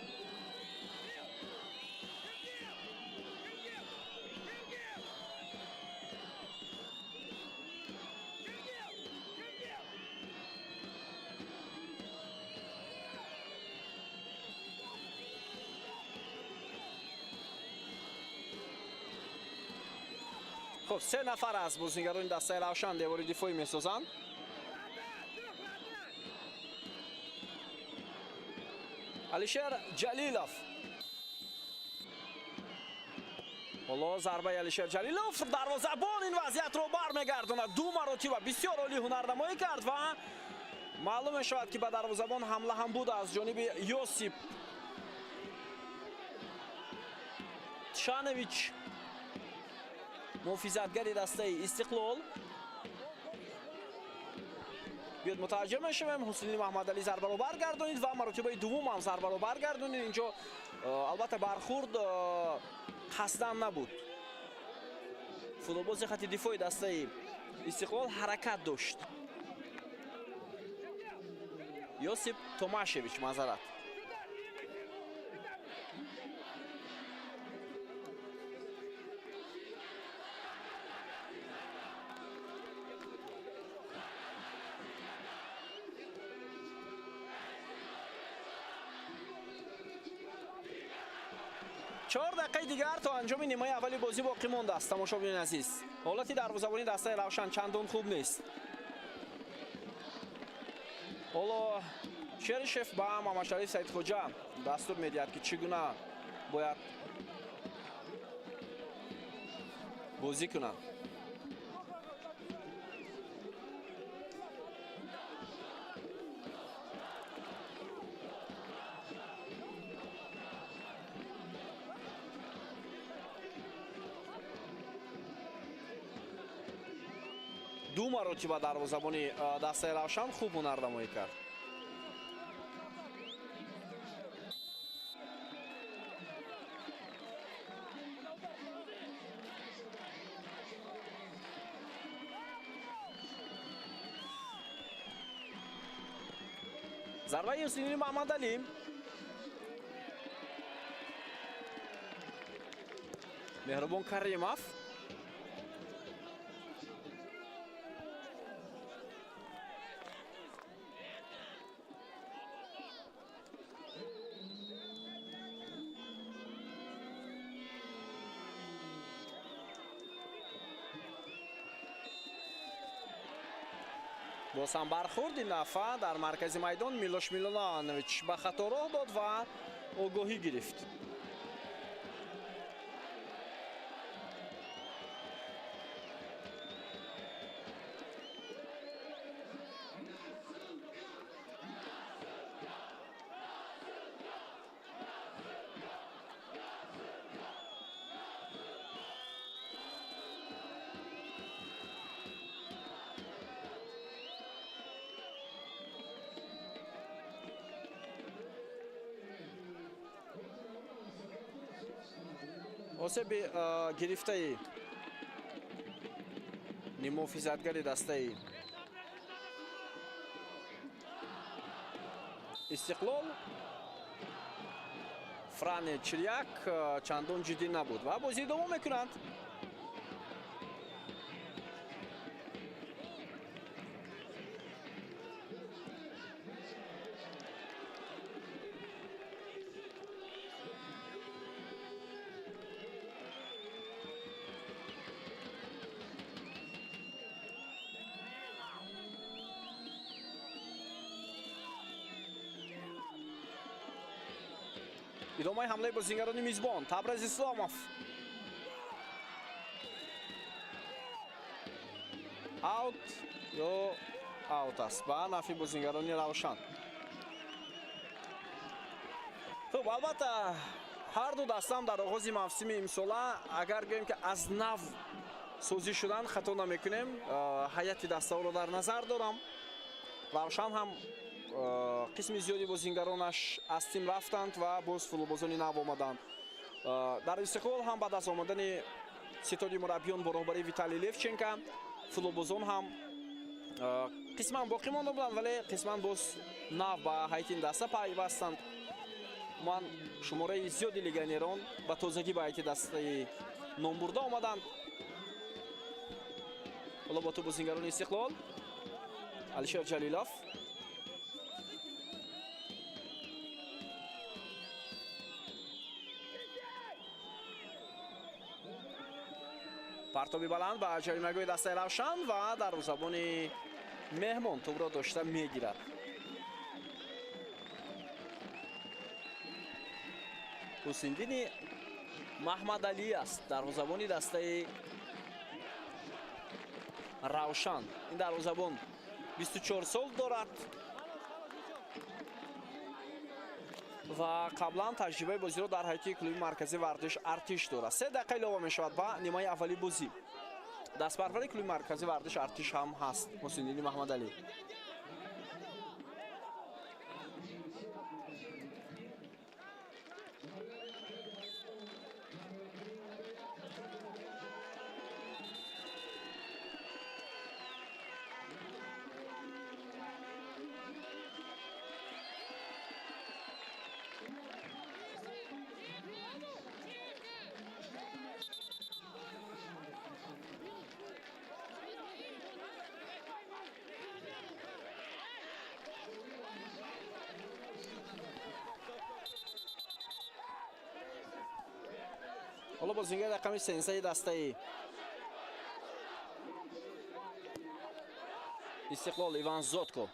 Хуб, се нафар аз бозигарони дастаи Равшан девори дифоӣ месозанд. Алишер Ҷалилов. Ҳоло зарбаи Алишер Ҷалилов, дарвозабон ин вазъиятро бармегардонад. Ду маротиба бисёр олӣ ҳунарнамоӣ кард ва маълум мешавад, ки ба дарвозабон ҳамла ҳам буд аз ҷониби Йосип Тшанович, муҳофизатгари дастаи Истиқлол. Биёд мутаваҷҷеҳ мешавем, Ҳусни Маҳмадалӣ зарбаро баргардонид ва маротибаи дуввум ҳам зарбаро баргардонид. Инҷо албатта бархурд қасдан набуд. Футболбози хати дифои дастаи Истиқлол ҳаракат дошт. Йосип Томашевич, маъзарат. 4 дақиқаи дигар то анҷоми нимаи аввали бозӣ боқӣ мондааст. Тамошобинони азиз, ҳолати дарвозабонии дастаи Равшан чандон хуб нест. Ҳоло Черишев ба Муҳаммадшариф Саидхоҷа дастур медиҳад, ки чӣ гуна бояд бозӣ кунанд. Ду маротиба дарвозабони дастаи Равшан хуб ҳунарнамоӣ кард. Зарбаи Ҳусайниддин Маҳмадалӣ. Меҳрубон Каримов. Боз ҳам бархурд, ин дафъа дар маркази майдон Милош Милонович ба хато роҳ дод ва огоҳӣ гирифт. Осеби гирифтаи ниммуҳофизатгари дастаи Истиқлол Фране Чиряк чандон ҷиддӣ набуд ва бозӣ идома мекунанд. Идомаи ҳамлаи бозингарони мизбон. Табрез Исломов. Аут ё аут аст ба нафи бозингарони Равшан. Хуб, албатта ҳар ду дастам дар оғози мавсими имсола, агар гӯем ки аз нав созӣ шудан хато намекунем, ҳайати дастаҳоро дар назар дорам. Равшан ҳам қисми зиёди бозингаронаш аз тим рафтанд ва боз футболбозони нав омаданд. Дар Истиқлол ҳам баъд аз омадани ситоди мураббиён бо роҳбарии Виталий Левченко футболбозон ҳам қисман боқӣ монда буданд, вале қисман боз нав ба ҳайати ин даста пайвастанд. Ман шумораи зиёди легионерон ба тозагӣ ба ҳайати дастаи номбурда омаданд. Ҳоло бо ту бозингарони Истиқлол Алишер Ҷалилов. Партоби баланд ба ҷаримагоҳи дастаи Равшан ва дарвозабони меҳмон тӯбро дошта мегирад. Ҳусиндини Маҳмадалӣ аст дарвозабони дастаи Равшан. Ин дарвозабон 24 сол дорад ва қаблан таҷрибаи бозиро дар ҳайати клуби марказии варзиш Артиш дорад. 3 дақиқа илова мешавад ба нимаи аввали бозӣ. Дастпарвари клуби марказии варзиш Артиш ҳам ҳаст Ҳусиндини Маҳмадалӣ. Ҳоло бозингар рақами 13 дастаи Истиқлол Иван Зотко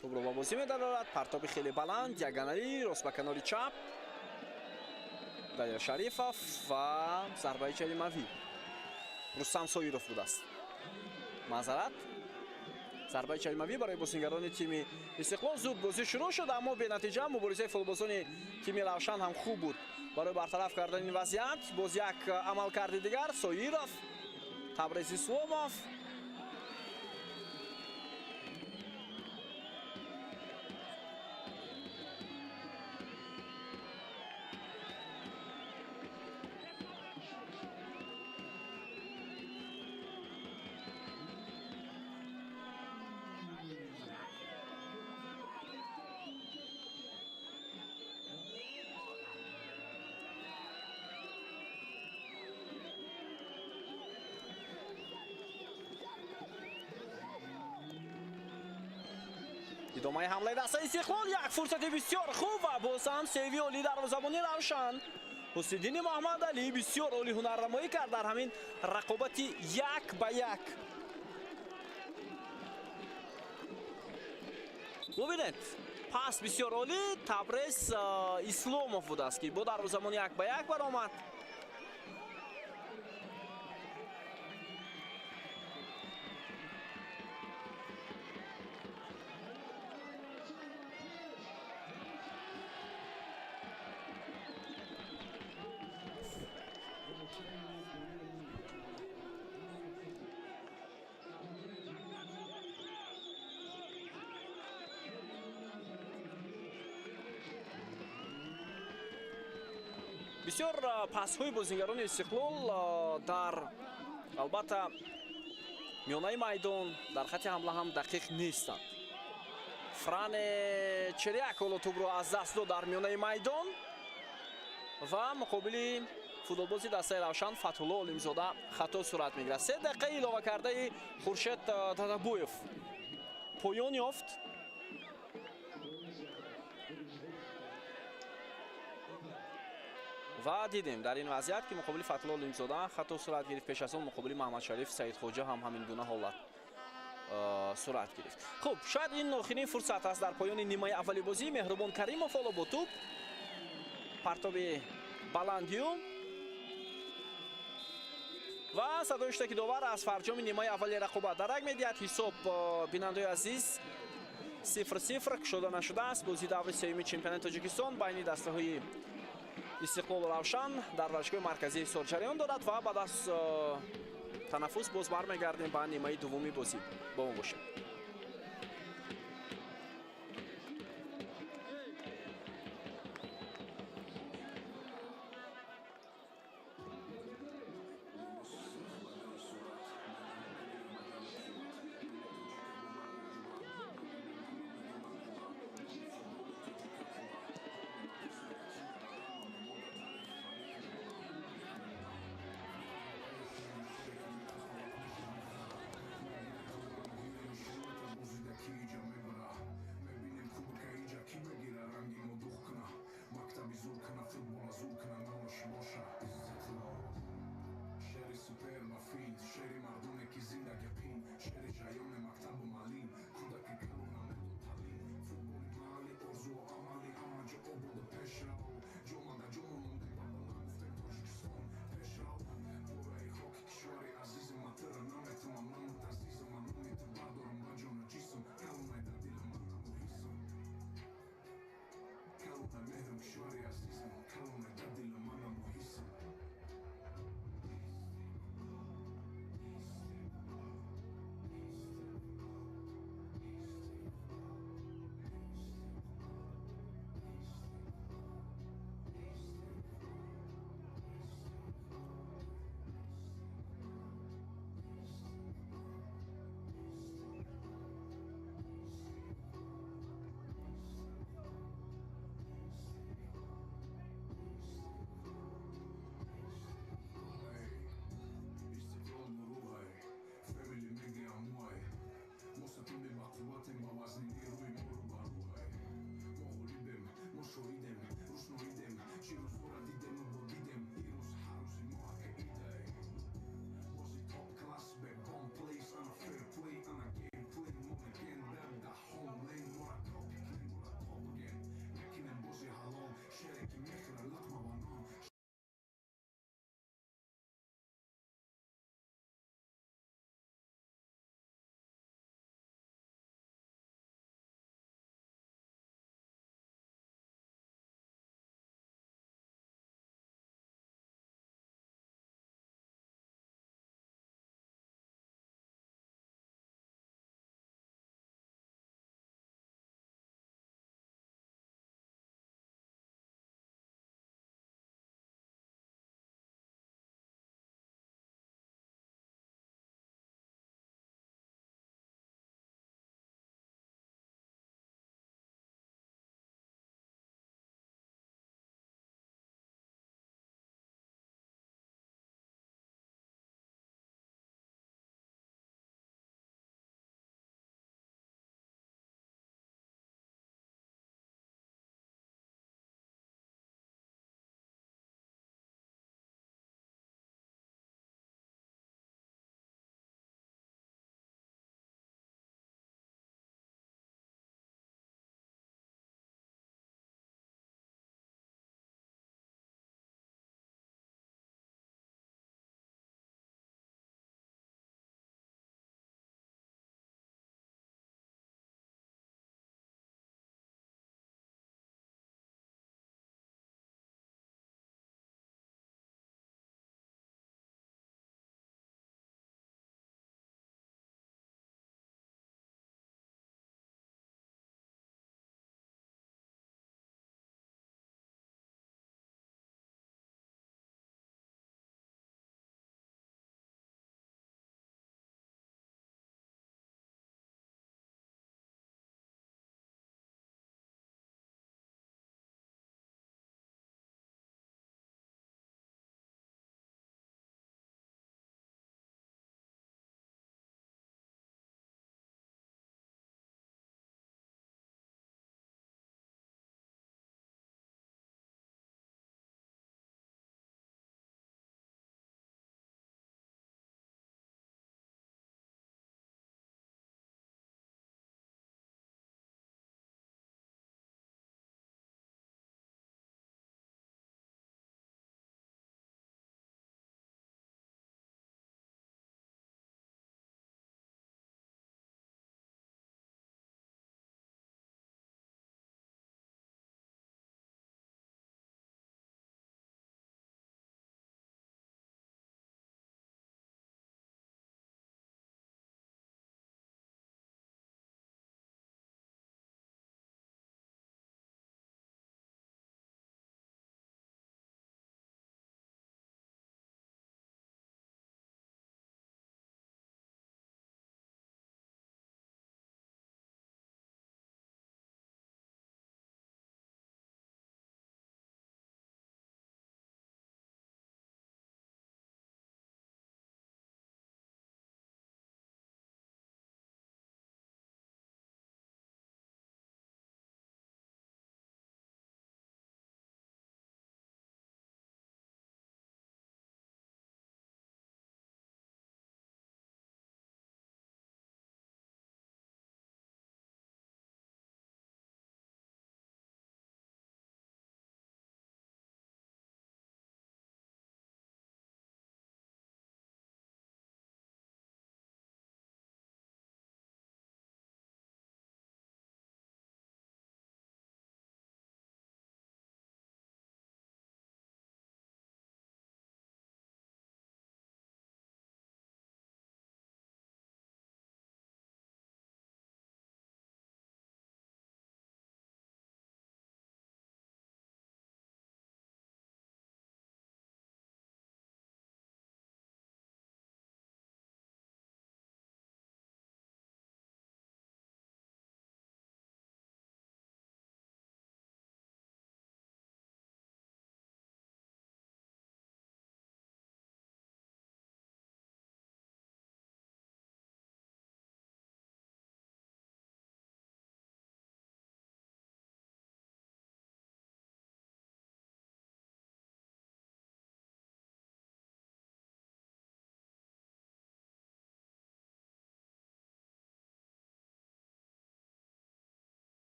тӯбро ба бозӣ медарорад. Партоби хеле баланд, диагоналӣ, рост ба канори чап. Далер Шарифов ва зарбаи ҷаримавӣ. Рустам Соиров будааст. Маъзарат. Зарбаи ҷаримавӣ барои бозингарони тими Истиқлол. Зуд бозӣ шурӯъ шуд, аммо бенатиҷа. Муборизаи футболбозони тими Равшан ҳам хуб буд. Барои бартараф кардани вазъият боз як амалкарди дигар. Соиров, Табрез Исломов. Идомаи ҳамлаи дастаи Истиқлол, як фурсати бисёр хуб ва боз ҳам севи олии дарвозабони Равшан. Ҳусиддини Муҳаммадалӣ бисёр олӣ ҳунарнамоӣ кард дар ҳамин рақобати 1 ба 1. Бубинед, пас бисёр олӣ Табрез Исломов будааст, ки бо дарвозабони 1 ба 1 баромад. Бисёр пасҳои бозингарони Истиқлол дар албатта миёнаи майдон дар хати ҳамла ҳам дақиқ нестанд. Фране Черяк ҳоло тӯбро аз даст дод дар миёнаи майдон ва муқобили футболбози дастаи Равшан Фатҳулло Олимзода хато сурат мегирад. 3 дақиқаи илова кардаи Хуршед Дадабоев поён ёфт. Ва дидем дар ин вазъият ки муқобили Фатҳулло Олимзода хато сурат гирифт. Пеш аз он муқобили Маҳмадшариф Саидхоҷа ҳам ҳамин гуна ҳолат сурат гирифт. Хуб, шояд ин охирин фурсат аст дар поёни нимаи аввали бозӣ. Меҳрубон Каримов ҳоло бо тӯб, партоби баландию ва садои шуда ки довар аз фарҷоми нимаи аввали рақобат дарак медиҳад. Ҳисоб, бинандаи азиз, 0-0 кушода нашудааст. Бозии даври сеюми чемпионати Тоҷикистон байни дастаҳои Истиқлолу Равшан дар варзишгоҳи марказии Ҳисор ҷараён дорад ва баъд аз танаффус боз бармегардем ба нимаи дуввуми бозӣ. Бо мо бошед.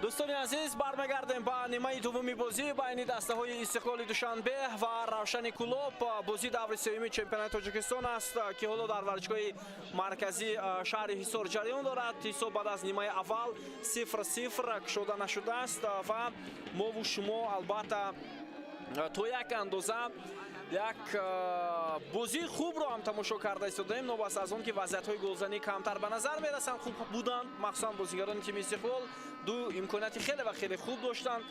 Дӯстони азиз, бармегардем ба нимаи дуввуми бозӣ байни дастаҳои Истиқлоли Душанбе ва Равшани Кӯлоб. Бозӣ даври сеюми чемпионати Тоҷикистон аст, ки ҳоло дар варзишгоҳи марказии шаҳри Ҳисор ҷараён дорад. Ҳисоб баъд аз нимаи аввал 0-0 кушода нашудааст ва мову шумо албатта то як андоза як бозии хубро ҳам тамошо карда истодаем, новобаста аз он ки вазъиятҳои голзанӣ камтар ба назар мерасанд, хуб буданд. Махсусан бозигарони тими Истиқлол ду имконияти хеле ва хеле хуб доштанд,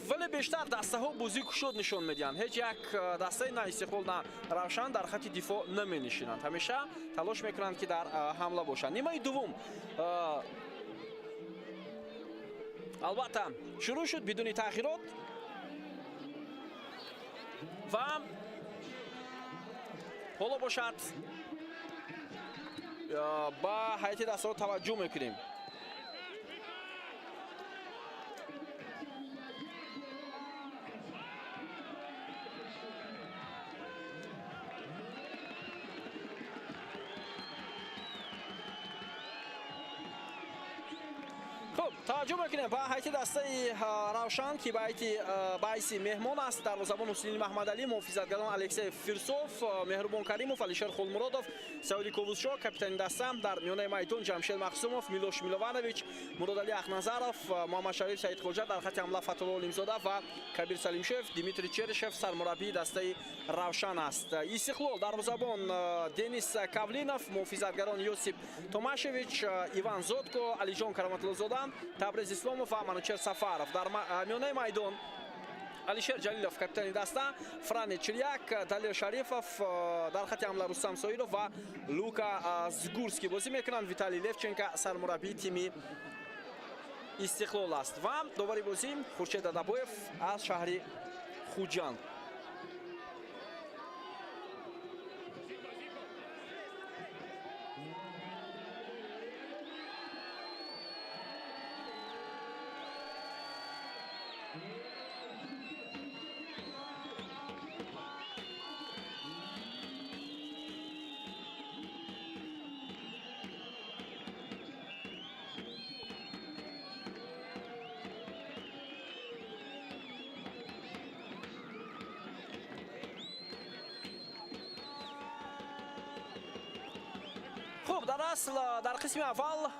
вале бештар дастаҳо бозии кушод нишон медиҳанд. Ҳеҷ як дастаи на Истиқлол, на Равшан дар хатти дифоъ наменишинанд, ҳамеша талош мекунанд, ки дар ҳамла бошанд. Нимаи дуввум албатта шурӯъ шуд бидуни таъхирот ва ҳоло бошад ба ҳайати дастаҳо таваҷҷӯҳ мекунем. Хуб, таваҷҷӯҳ мекунем ба ҳайати дастаи Равшан, ки ба ҳайси меҳмон аст. Дарвозабон Ҳусайни Маҳмадалӣ, муҳофизатгарон Алексей Фирсов, Меҳрубон Каримов, Алишер Хулмуродов, Саиди Ковузшоҳ, капитани даста. Дар миёнаи майдон Ҷамшед Махсумов, Милош Милованович, Муродалӣ Ахназаров, Муҳаммадшариф Саидхоҷа, дар хатти ҳамла Фатулло Олимзода ва Кабир Салимшоев. Дмитрий Черышев сармураббии дастаи Равшан аст. Истиқлол: дарвозабон Денис Кавлинов, муҳофизатгарон Йосип Томашевич, Иван Зотко, Алиҷон Кароматуллозода, Табрез Исломов ва Манучер Сафаров. Дар миёнаи майдон Алишер Ҷалилов, капитани даста, Франи Чиряк, Далер Шарифов, дар хатти ҳамла Рустам Соиров ва Лука Згурский бозӣ мекунанд. Виталий Левченко сармураббии тими Истиқлол аст ва довари бозӣ Хуршед Адабоев аз шаҳри Хуҷанд. Хуб, дар асл дар қисми аввал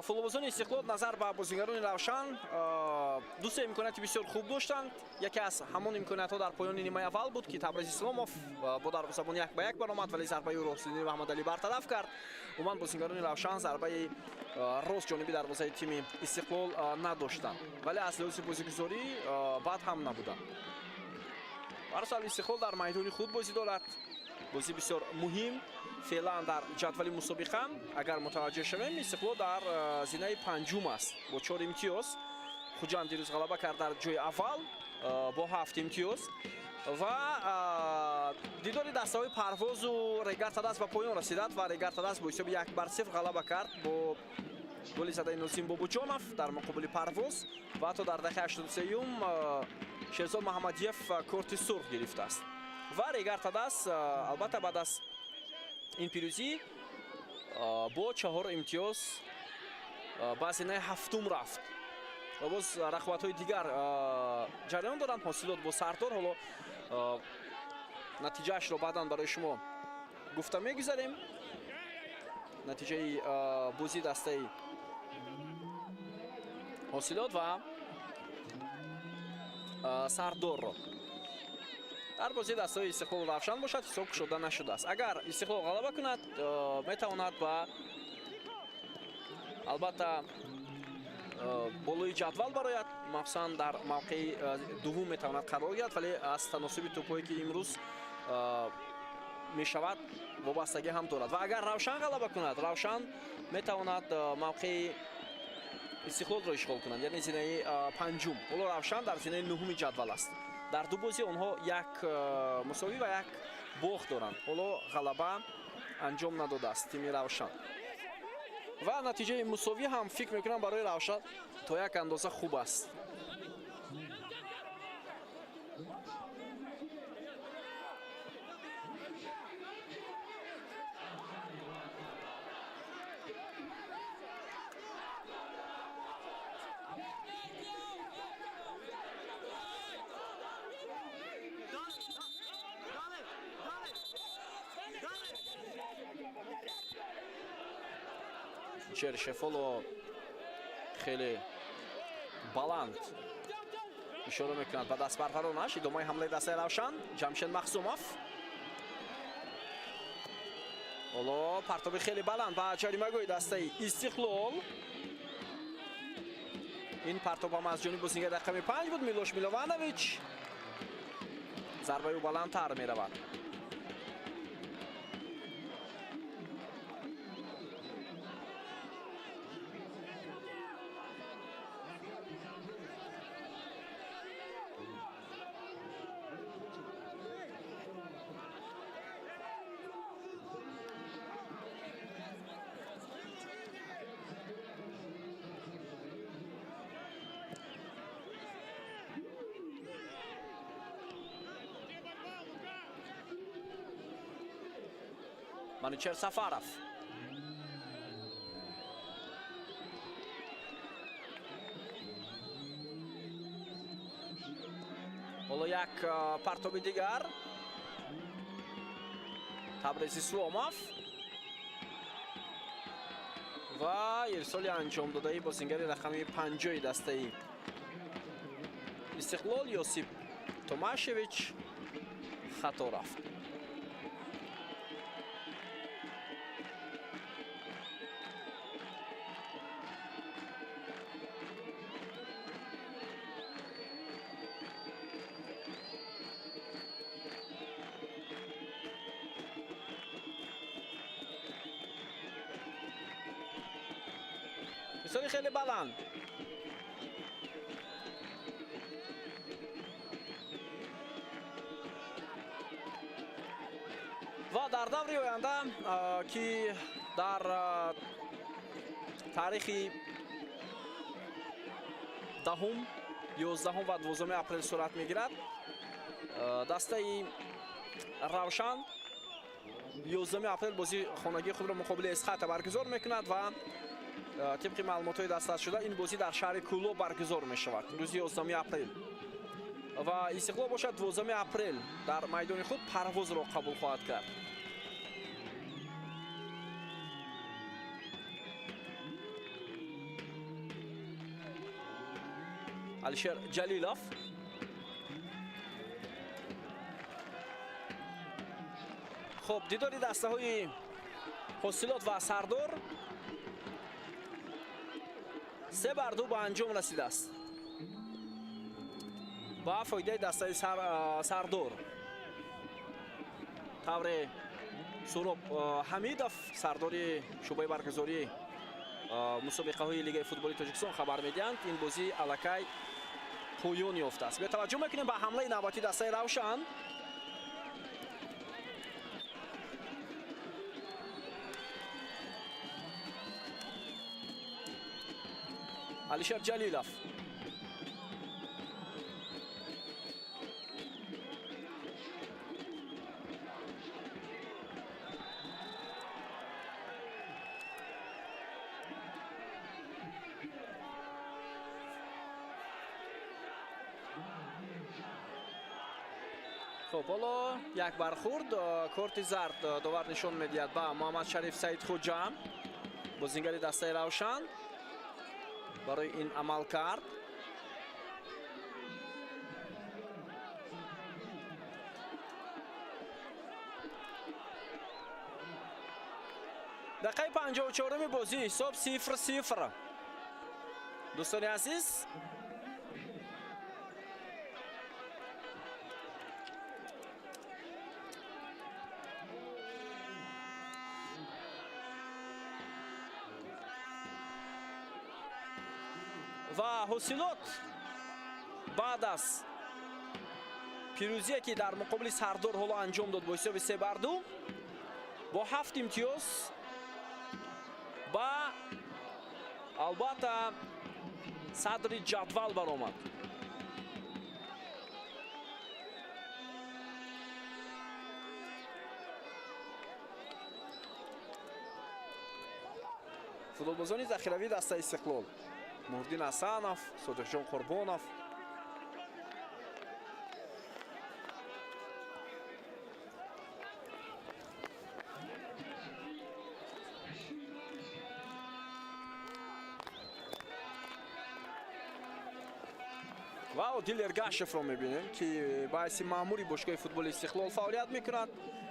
футболбозони Истиқлол назар ба бозигарони Равшан ду-се имконияти бисёр хуб доштанд. Яке аз ҳамон имкониятҳо дар поёни нимаи аввал буд, ки Табрез Исломов бо дарвозабон як ба як баромад, вале зарбаи ӯро Ҳусайни Маҳмадалӣ бартараф кард. Умуман бозигарони Равшан зарбаи рост ҷониби дарвозаи тими Истиқлол надоштанд, вале аз лиҳози бозигузорӣ бад ҳам набуданд. Барсал Истиқлол дар майдони худ бозӣ дорад. Бозӣ бисёр муҳим феълан дар ҷадвали мусобиқа. Агар мутаваҷҷеҳ шавем, Истиқлол дар зинаи панҷум аст бо 4 имтиёз. Хуҷанд дирӯз ғалаба кард дар ҷои аввал бо 7 имтиёз ва дидори дастаҳои Парвозу Регар Тадас ба поён расидад ва Регар Тадас бо ҳисоби 1-0 ғалаба кард бо голи задаи Нозим Бобоҷонов дар муқобили Парвоз ва ҳатто дар дақиқаи 83-юм Шерзод Маҳамадиев корти сурх гирифтааст. Ва Регар Тадас албатта баъд аз ин пирӯзӣ бо 4 имтиёз ба зинаи ҳафтум рафт ва боз рақобатҳои дигар ҷараён доранд. Ҳосилот бо Сардор, ҳоло натиҷаашро баъдан барои шумо гуфта мегузарем. Натиҷаи бозии дастаи Ҳосилот ва Сардорро. Дар бозии дастаҳои Истиқлол Равшан бошад, ҳисоб кушода нашудааст. Агар Истиқлол ғалаба кунад, метавонад ба албатта болои ҷадвал барояд, махсусан дар мавқеи дуввум метавонад қарор гирад, вале аз таносуби тӯпҳое ки имрӯз мешавад вобастагӣ ҳам дорад. Ва агар Равшан ғалаба кунад, Равшан метавонад мавқеи Истиқлолро ишғол кунад, яъне зинаи панҷум. Ҳоло Равшан дар зинаи нуҳуми ҷадвал аст. Дар ду бозӣ онҳо як мусовӣ ва як бохт доранд. Ҳоло ғалаба анҷом надодааст тими Равшан. Ва натиҷаи мусовӣ ҳам фикр мекунам барои Равшан то як андоза хуб аст. Черышев ҳоло хеле баланд ишора мекунад ба дастпарваронаш. Идомаи ҳамлаи дастаи Равшан. Ҷамшед Махсумов ҳоло партоби хеле баланд ба ҷаримагоҳи дастаи Истиқлол. Ин партоб ҳам аз ҷониби бозингари рақами 5 буд, Милош Милованович. Зарбаи ӯ баландтар меравад. Манучер Сафаров. Ҳоло як партоби дигар. Табрез Исломов ва ирсоли анҷомдодаи бозингари рақами 50 дастаи Истиқлол Йосип Томашевич хато рафт. Ирсоли хеле баланд. Ва дар даври оянда, ки дар таърихи 10, 11 ва 12 апрел сурат мегирад, дастаи Равшан 11 апрел бозии хонагии худро муқобили Эсхата баргузор мекунад ва тибқи маълумотҳои дастрас шуда ин бозӣ дар шаҳри Кӯлоб баргузор мешавад рӯзи 11 апрел ва Истиқлол бошад 12 апрел дар майдони худ Парвозро қабул хоҳад кард. Алишер Ҷалилов. Хуб, дидори дастаҳои Ҳосилот ва Сардор 3-2 ба анҷом расидааст ба фоидаи дастаи Сардор. Тавре Суроб Ҳамидов, сардори шӯъбаи баргузории мусобиқаҳои Лигаи футболи Тоҷикистон хабар медиҳанд, ин бозӣ аллакай поён ёфтааст. Бетаваҷҷӯҳ мекунем ба ҳамлаи навбатии дастаи Равшан. Алишер Ҷалилов. Хуб, ҳоло як бархурд, корти зард довар нишон медиҳад ба Муҳаммад Шариф Саидхӯҷа, бозингари дастаи Равшан, барои ин амал кард. Дақиқаи 54-уми бозӣ, ҳисоб 0-0. Дӯстони азиз, ва Ҳосилот баъд аз пирӯзие ки дар муқобили Сардор ҳоло анҷом дод бо ҳисоби 3-2 бо 7 имтиёз ба албатта садри ҷадвал баромад. Футболбозони захиравии дастаи Истиқлол Муҳриддин Ҳасанов, Содиқҷон Қурбонов. Ва Одил Эргашевро мебинем, ки ба ҳайси маъмури бошгоҳи футболи Истиқлол фаъолият мекунад,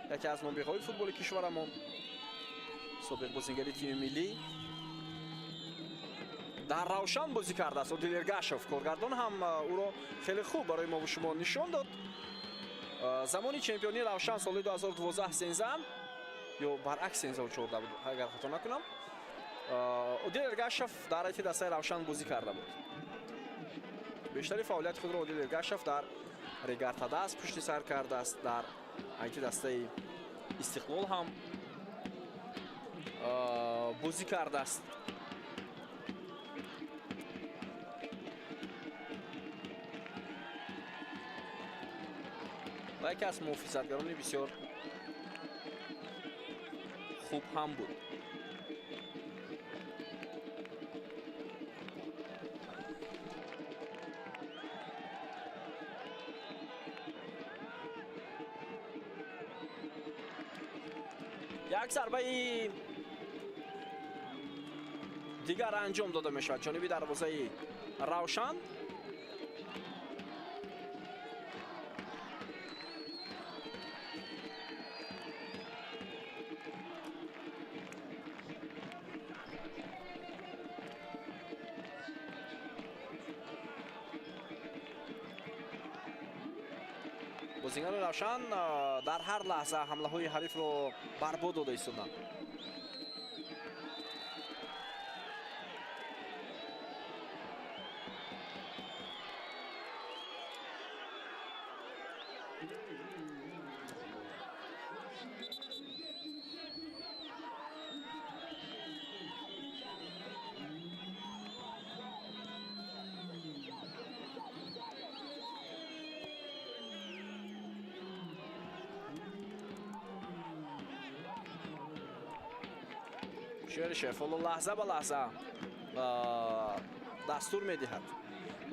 яке аз нобиғаҳои футболи кишварамон, собиқ бозингари тими миллӣ. Дар Равшан бозӣ кардааст Одил Эргашев. Коргардон ҳам ӯро хеле хуб барои мову шумо нишон дод. Замони чемпионии Равшан соли 2012-13 ё баръакс 13-14 буд, агар хато накунам, Одил Эргашев дар ҳайати дастаи Равшан бозӣ карда буд. Бештари фаъолияти худро Одил Эргашев дар Регартадас пушти сар кардааст, дар ҳайати дастаи Истиқлол ҳам бозӣ кардааст. Ва яке аз муҳофизатгарони бисёр хуб ҳам буд. Як зарбаи дигар анҷом дода мешавад ҷониби дарвозаи Равшан. Бозингарони Равшан дар ҳар лаҳза ҳамлаҳои ҳарифро барбод дода истоданд. Черышев ҳоло лаҳза ба лаҳза дастур медиҳад.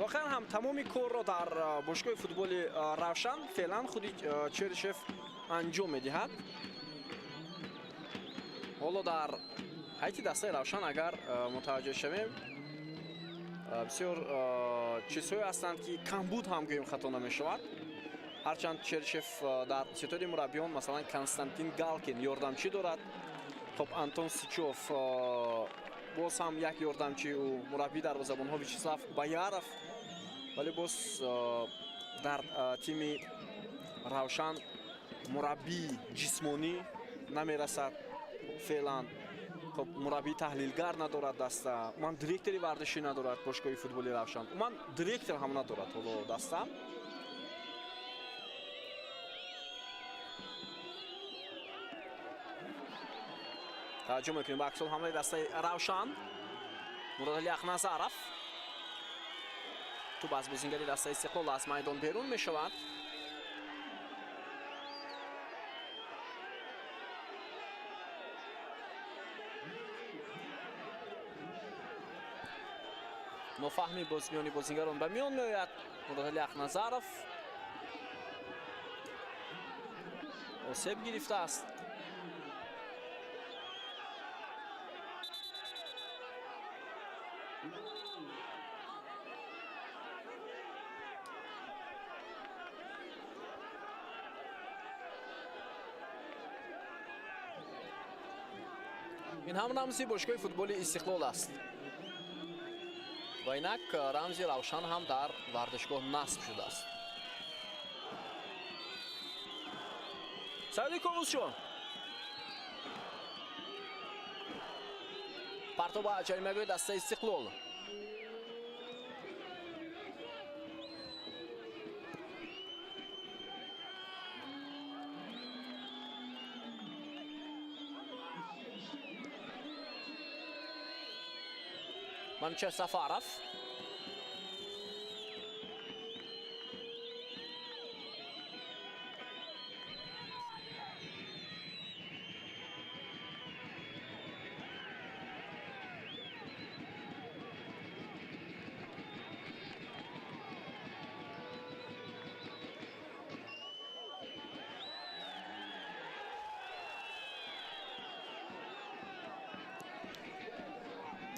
Воқеан ҳам тамоми корро дар бошгоҳи футболи Равшан феълан худи Черышев анҷом медиҳад. Ҳоло дар ҳайати дастаи Равшан агар мутаваҷҷеҳ шавем, бисёр чизҳое ҳастанд, ки камбуд ҳам гӯем хато намешавад. Ҳарчанд Черышев дар ситоди мураббиён масалан Константин Галкин ёрдамчӣ дорад. Хоб, Антон Сичов боз ҳам як ёрдамчи ӯ, мураббии дарвозабонҳо Вячеслав Бояров, вале боз дар тими Равшан мураббии ҷисмонӣ намерасад феълан. Хоб, мураббии таҳлилгар надорад даста, умуман директори варзишӣ надорад бошгоҳи футболи Равшан, умуман директор ҳам надорад ҳоло даста. Таваҷҷӯҳ мекунем ба аксул ҳамлаи дастаи Равшан. Муродали Ахназаров туп аз бозингари дастаи Истиқлол аз майдон берун мешавад. Нофаҳми боз миёни бозингарон ба миён меояд. Муродали Ахназаров осеб гирифтааст. Ин ҳам рамзи бошгоҳи футболи Истиқлол аст ва инак рамзи Равшан ҳам дар варзишгоҳ насб шудааст. Саиди Ковусшон партоб ба ҷаримагоҳи дастаи Истиқлол. Манучер Сафаров.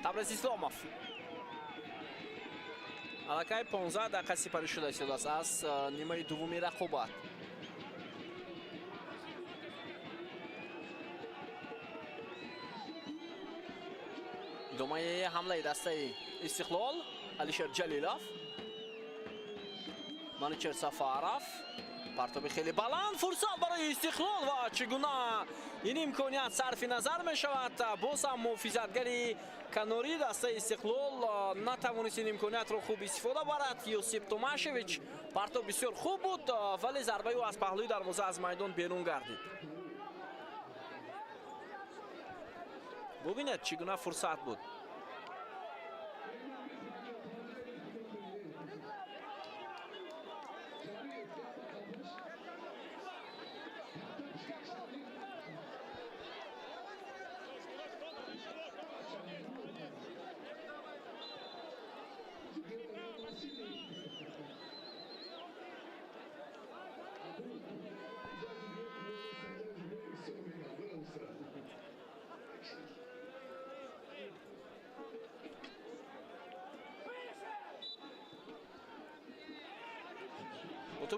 Табрез Исломов. Аллакай 15 дақиқа сипарӣ шуда истодааст аз нимаи дуввуми рақобат. Идомаи ҳамлаи дастаи Истиқлол. Алишер Ҷалилов, Манучер Сафаров, партоби хеле баланд, фурсат барои Истиқлол ва чӣ гуна ин имконият сарфи назар мешавад. Боз ҳам муҳофизатгари канории дастаи Истиқлол натавонист ин имкониятро хуб истифода барад. Юсип Томашевич, партоб бисёр хуб буд, вале зарбаи ӯ аз паҳлӯи дарвоза аз майдон берун гардид. Бубинед, чӣ гуна фурсат буд.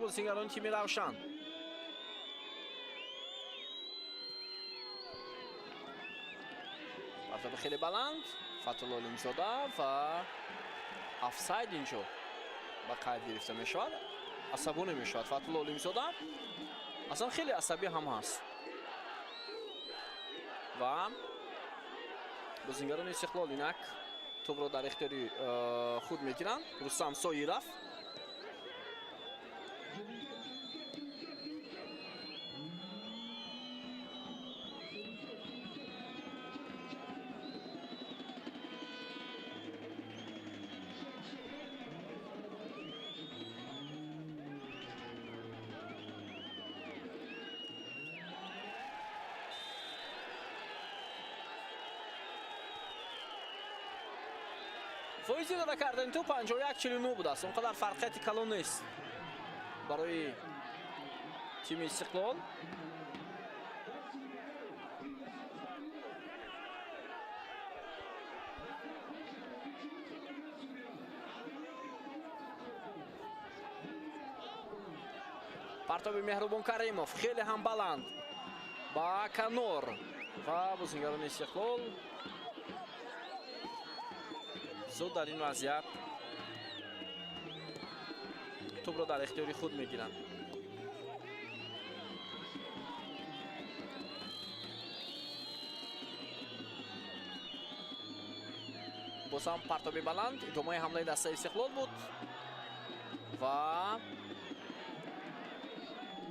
Бозигарони тими Равшан. Партоби хеле баланд, Фатулло Олимзода ва офсайд инҷо ба қайд гирифта мешавад. Асабонӣ мешавад Фатулло Олимзода. Аслан хеле асабӣ ҳам ҳаст. Ва бозигарони Истиқлол инак тӯбро дар ихтиёри худ мегиранд. Рустам Соиров. Фоизи дода кардани тӯб 51-49 будааст. Он қадар фарқияти калон нест барои тими Истиқлол. Партоби Меҳрубон Каримов хеле ҳам баланд ба канор ва бозигарони Истиқлол зуд дар ин вазъият тӯбро дар ихтиёри худ мегиранд. Боз ҳам партоби баланд, идомаи ҳамлаи дастаи Истиқлол буд ва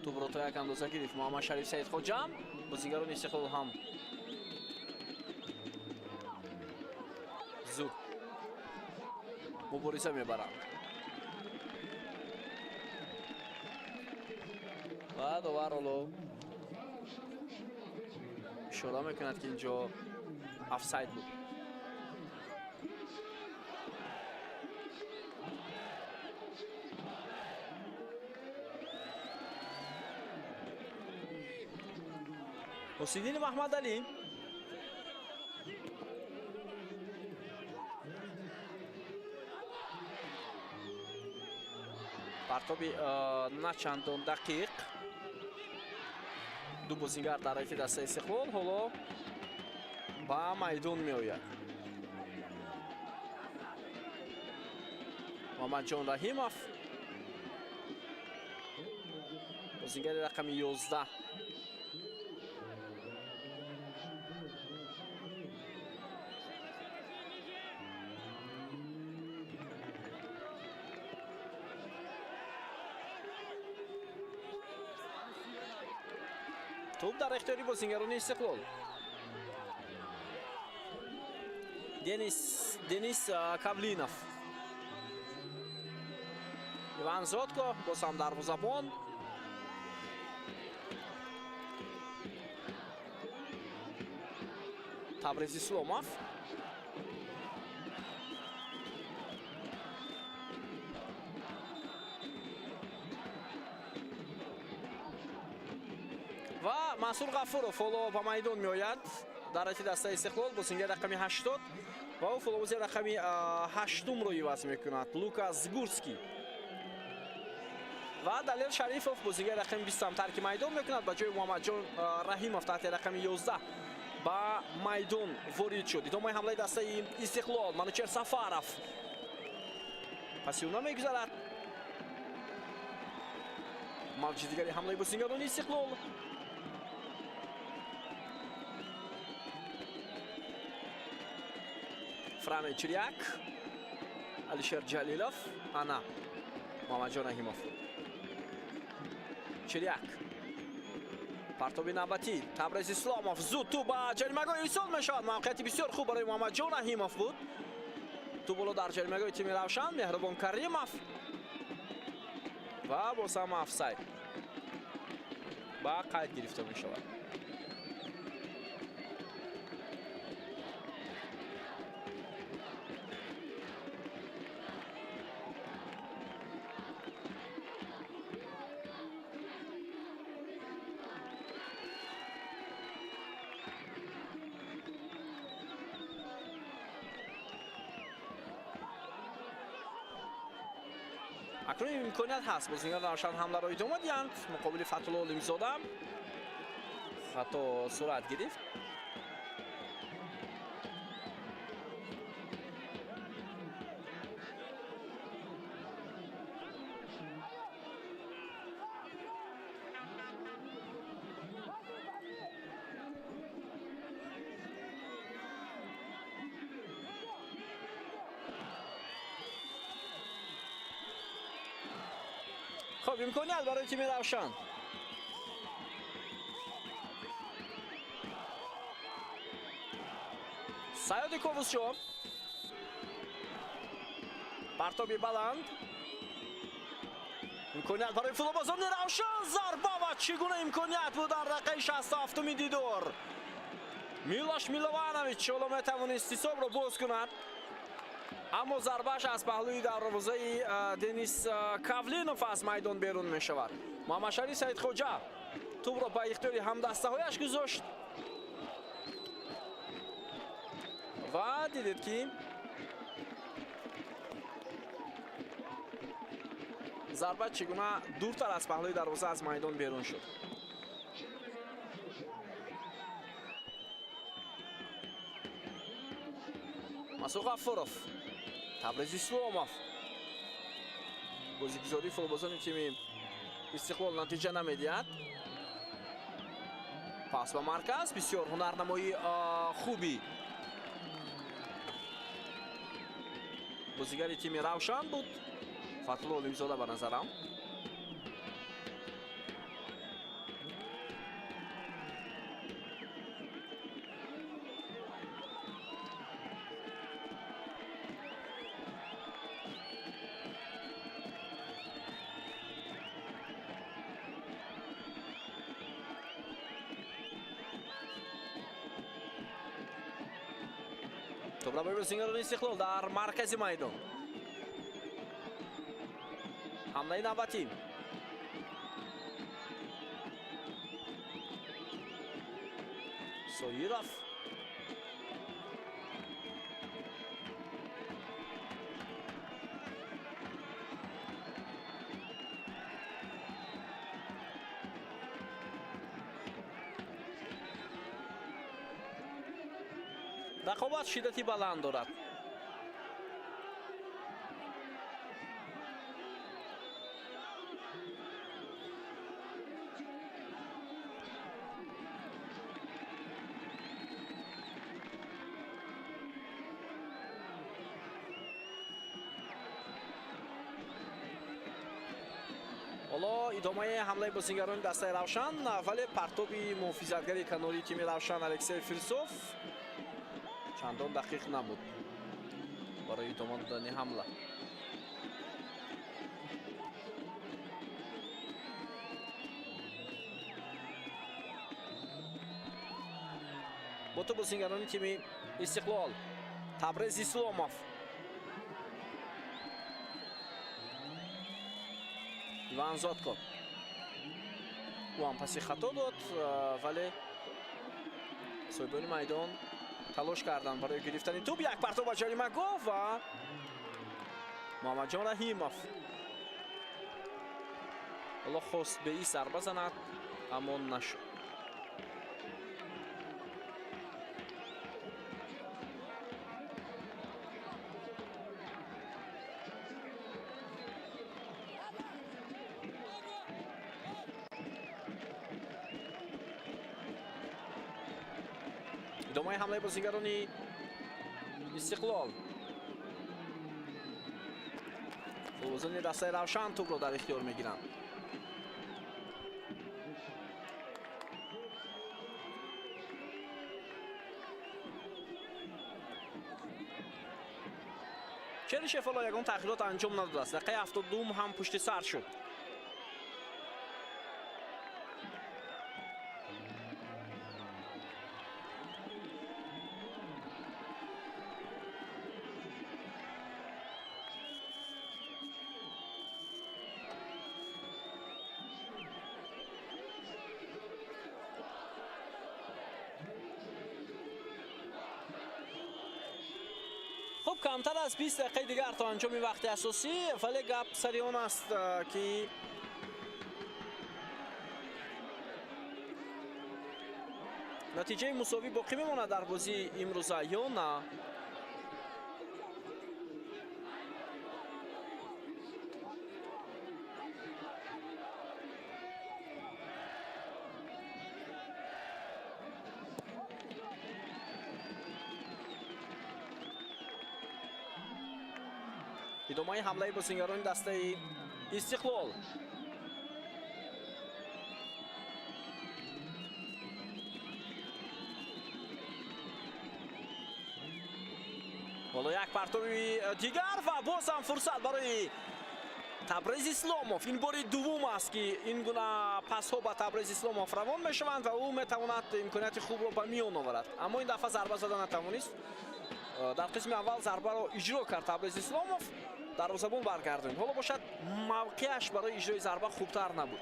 тӯбро то як андоза гирифт Муҳаммад Шариф Саидхоҷа. Бозигарони Истиқлол ҳам зуд мубориза мебаранд ва довар ҳоло ишора мекунад, ки инҷо офсайд буд. Ҳусиддини Маҳмадалӣ. Партоби на чандон дақиқ. Ду бозингар дар райфи дастаи Истиқлол ҳоло ба майдон меояд. Муҳаммадҷон Раҳимов, бозингари рақами 11. Тӯб дар ихтиёри бозингарони Истиқлол. Денис Кавлинов. Иван Зотко боз ҳам дарвозабон. Табриз Исломов. Ва Мансур Ғафуров ҳоло ба майдон меояд. Дар райти дастаи Истиқлол бозингари рақами 80. Ва ӯ футболбози рақами 8-умро иваз мекунад, Лукас Згурский. Ва Далер Шарифов, бозигари рақами 20, тарки майдон мекунад, ба ҷои Муҳаммадҷон Раҳимов таҳти рақами 11 ба майдон ворид шуд. Идомаи ҳамлаи дастаи Истиқлол. Манучер Сафаров паси ӯ намегузарад. Мавҷи дигари ҳамлаи бозигарони Истиқлол. Фране Чиряк, Алишер Ҷалилов, ана Муҳаммадҷон Раҳимов. Чиряк, партоби навбатӣ, Табрез Исломов, зуд тӯб ба ҷаримагоҳ ирсол мешавад. Мавқеияти бисёр хуб барои Муҳаммадҷон Раҳимов буд. Тӯб боло дар ҷаримагоҳи тими Равшан. Меҳрубон Каримов ва боз ҳам офсайд ба қайд гирифта мешавад. Акнун имконият ҳаст, бозингар Равшан ҳамларо идома диҳанд муқобили Фатулло Олимзода. Хато сурат гирифт. Хуб, имконият барои тими Равшан. Саёди Ковусшо, партоби баланд, имконият барои футболбозони Равшан. Зарба ва чӣ гуна имконият буд дар дақиқаи 67-уми дидор. Милош Милованович ҳоло метавонист ҳисобро боз кунад, аммо зарбааш аз паҳлӯи дарвозаи Денис Кавлинов аз майдон берун мешавад. Муҳаммадшариф Саидхоҷа тӯбро ба ихтиёри ҳамдастаҳояш гузошт ва дидед, ки зарба чӣ гуна дуртар аз паҳлӯи дарвоза аз майдон берун шуд. Масуд Ғафуров, Табриз Исломов. Бозигузории футболбозони тими Истиқлол натиҷа намедиҳад. Пас ба марказ, бисёр ҳунарнамоии хуби бозигари тими Равшан буд, Фатулло Олимзода ба назарам. Тӯбрабои бозигарони Истиқлол дар маркази майдон. Ҳамлаи навбатӣ. Соиров. Рақобат шиддати баланд дорад. Ҳоло идомаи ҳамлаи бозингарони дастаи Равшан, вале партоби муҳофизатгари канории тими Равшан Алексей Фирсов чандон дақиқ набуд барои идома додани ҳамла. Бо тӯб бозингарони тими Истиқлол. Табрез Исломов, Иван Зотко. Ӯ ҳам паси хато дод, вале соҳибони майдон Талош карданд барои гирифтани тӯб. Як партоб ба ҷаримагоҳ ва Муҳаммадҷон Раҳимов ҳоло хост беи зарба занад, аммо нашуд. Идомаи ҳамлаи бозигарони Истиқлол. Футболбозони дастаи Равшан тӯбро дар ихтиёр мегиранд. Черишев ҳоло ягон тағйирот анҷом надодааст. Дақиқаи 72 ҳам пушти сар шуд. Хуб, камтар аз 20 дақиқаи дигар то анҷоми вақти асосӣ, вале гап сари он аст, ки натиҷаи мусовӣ боқӣ мемонад дар бозии имрӯза ё на. Идомаи ҳамлаи бозингарони дастаи Истиқлол. Ҳоло як партоби дигар ва боз ҳам фурсат барои Табрез Исломов. Ин бори дуввум аст, ки ин гуна пасҳо ба Табрез Исломов равон мешаванд ва ӯ метавонад имконияти хубро ба миён оварад. Аммо ин дафъа зарба зада натавонист. Дар қисми аввал зарбаро иҷро кард Табрез Исломов, дарвозабон баргардонд. Ҳоло бошад, мавқеаш барои иҷрои зарба хубтар набуд.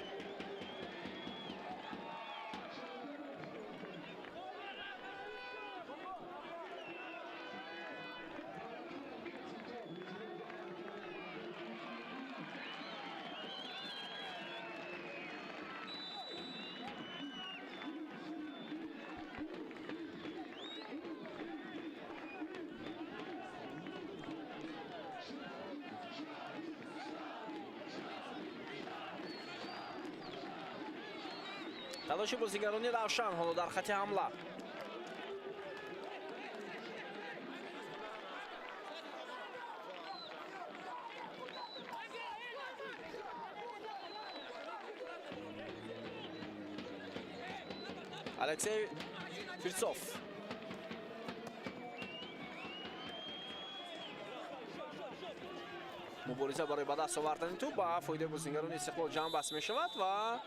Талоши бозигарони Равшан ҳоло дар хати ҳамла. Алексей Фирцов. Мубориза барои ба даст овардани тӯб ба фоидаи бозигарони Истиқлол ҷамъбаст мешавад ва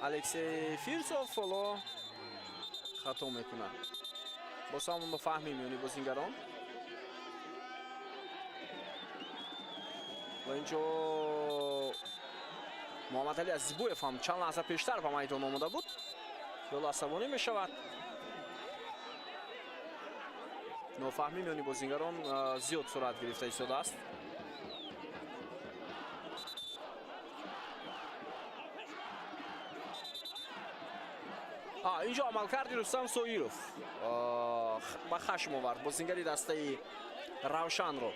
Алексей Фирсов ҳоло хато мекунад. Боз ҳам нофаҳмӣ миёни бозингарон. Ва инҷо Муҳаммадалӣ Азизбоев ҳам чанд лаҳза пештар ба майдон омода буд. Ҳоло асабонӣ мешавад. Нофаҳмӣ миёни бозингарон зиёд сурат гирифта истодааст. Инҷо амалкарди Рустам Соиров ба хашм овард бозингари дастаи Равшанро.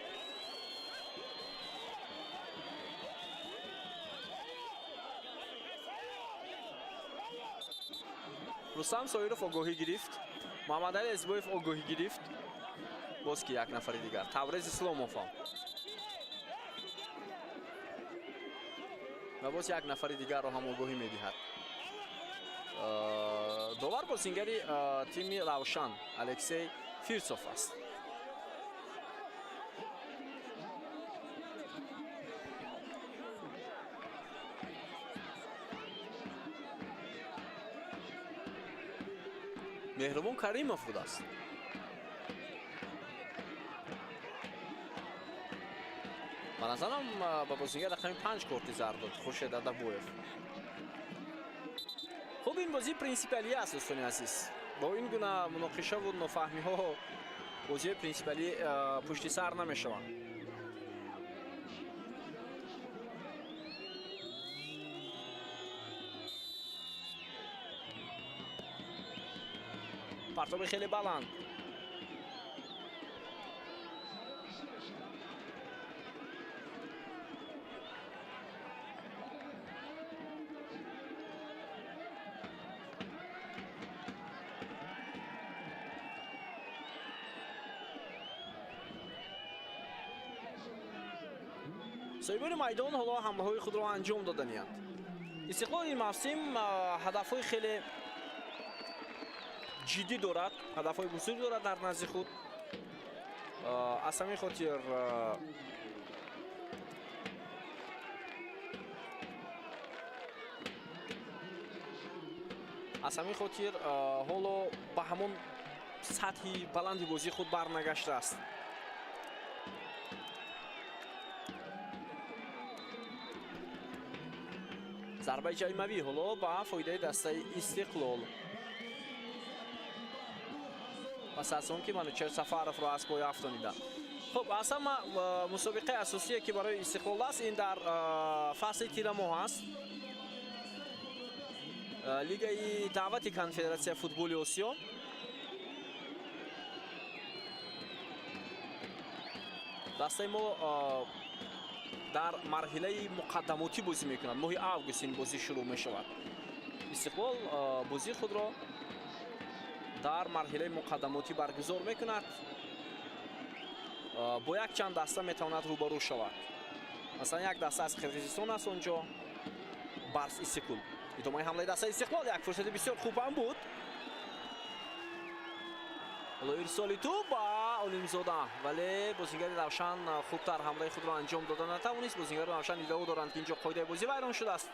Рустам Соиров огоҳӣ гирифт, Муҳаммадалӣ Азизбоев огоҳӣ гирифт, боз ки як нафари дигар Таврез Исломов ҳам ва боз як нафари дигарро ҳам огоҳӣ медиҳад. Довар бозингари тими Равшан Алексей Фирсов аст. Меҳрубон Каримов будааст. Ба назарам, ба бозингар рақами 5 корти зард дод Хуршед Адабоев. Хуб, ин бозӣ принсипиалӣ аст, дӯстони азиз. Бо ин гуна муноқишаву нофаҳмиҳо бозиҳои принсипиалӣ пушти сар намешаванд. Партоби хеле баланд. Соҳибони майдон ҳоло ҳамлаҳои худро анҷом доданиянд. Истиқлол ин мавсим ҳадафҳои хеле ҷиддӣ дорад, ҳадафҳои бузург дорад дар назди худ. Аз ҳамин хотир ҳоло ба ҳамон сатҳи баланди бозии худ барнагаштааст. Зарбаи ҷаримавӣ ҳоло ба фоидаи дастаи Истиқлол. Пас аз он ки Манучер Сафаровро аз пой афтониданд. Хуб, аз ҳама мусобиқаи асосие ки барои Истиқлол аст, ин дар фасли тирамоҳ аст. Лигаи даъвати Конфедератсияи футболи Осиё. Дастаи мо дар марҳилаи муқаддамотӣ бозӣ мекунад. Моҳи август ин бозӣ шурӯъ мешавад. Истиқлол бозии худро дар марҳилаи муқаддамотӣ баргузор мекунад. Бо якчанд даста метавонад рӯбарӯ шавад. Масалан, як даста аз Қирғизистон аст, онҷо Барс Истиқлол. Идомаи ҳамлаи дастаи Истиқлол, як фурсати бисёр хуб ҳам буд. Ҳоло ирсоли тӯб ба Олимзода, вале бозингари Равшан хубтар ҳамлаи худро анҷом дода натавонист. Бозингари Равшан иддао доранд, ки инҷо қоидаи бозӣ вайрон шудааст.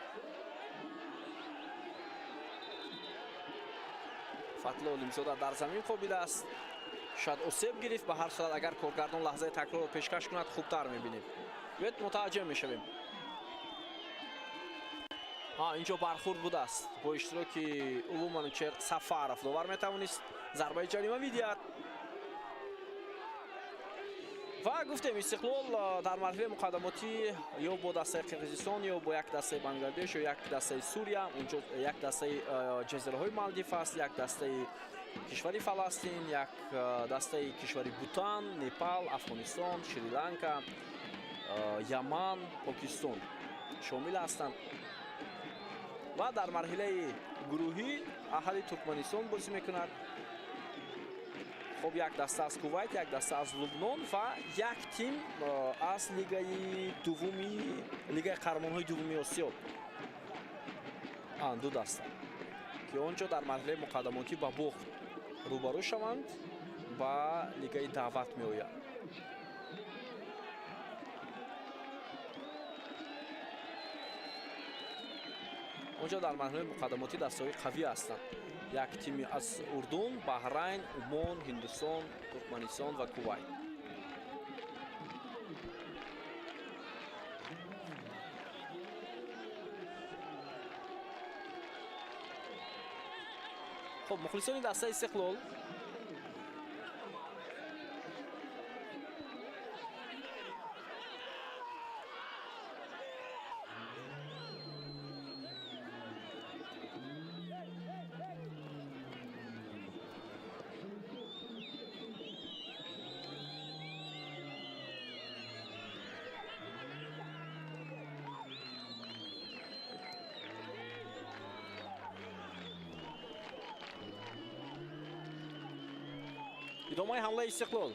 Фатло Олимзода дар замин хобидааст. Шояд осеб гирифт. Ба ҳар сурат, агар коргардон лаҳзаи такрорро пешкаш кунад, хубтар мебинем. Биёед мутаваҷҷеҳ мешавем. Инҷо бархурд будааст бо иштироки ӯ Манучер Сафаров. Довар метавонист зарбаи ҷарима бидиҳад. Ва гуфтем, Истиқлол дар марҳилаи муқаддамотӣ ё бо дастаи Қирғизистон, ё бо як дастаи Бангладеш, ё як дастаи Сурия, унҷо як дастаи ҷазираҳои Малдив аст, як дастаи кишвари Фаластин, як дастаи кишвари Бутан, Непал, Афғонистон, Шри-Ланка, Яман, Покистон шомил ҳастанд. Ва дар марҳилаи гурӯҳӣ аҳали Туркманистон бозӣ мекунад. Хуб, як даста аз Кувайт, як даста аз Лубнон ва як тим аз лигаи дуввуми, лигаи қаҳрамонҳои дуввуми Осиё. Ду даста, ки онҷо дар марҳилаи муқаддамотӣ ба бохт рӯбарӯ шаванд, ба лигаи даъват меоянд. Онҷо дар марҳилаи муқаддамотӣ дастаҳои қавӣ ҳастанд. Як тими аз Урдун, Баҳрайн, Умон, Ҳиндустон, Туркманистон ва Кувайт. Хуб, мухлисони дастаи Истиқлол идомаи ҳамлаи Истиқлол.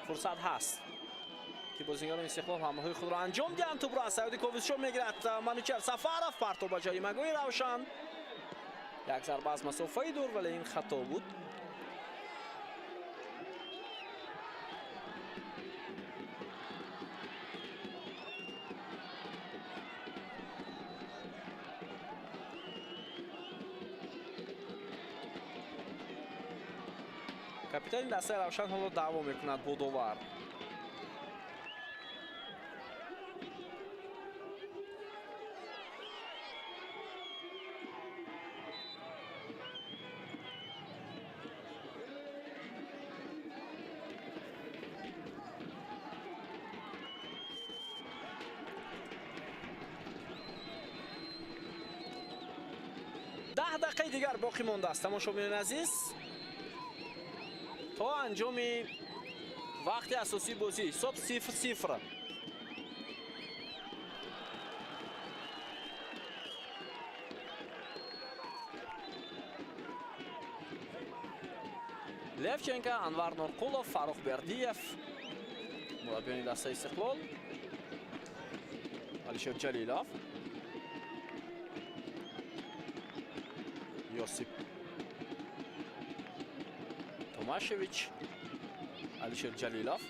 Фурсат ҳаст, ки бозингарони Истиқлол ҳамлаҳои худро анҷом диҳанд. Тӯбро аз саёди Ковусшо мегирад Манучер Сафаров. Партоб ба ҷаримагоҳи Равшан. Як зарба аз масофаи дур, вале ин хато буд. Капитани дастаи Равшан ҳоло даъво мекунад бо довар. Дақиқаи дигар боқӣ мондааст, тамошобинони азиз, то анҷоми вақти асосии бозӣ. Ҳисоб 0-0. Левченко, Анвар Нурқулов, Фаррух Бердиев, мураббиёни дастаи Истиқлол, Алишер Ҷалилов, Йосип Томашевич, Алишер Ҷалилов.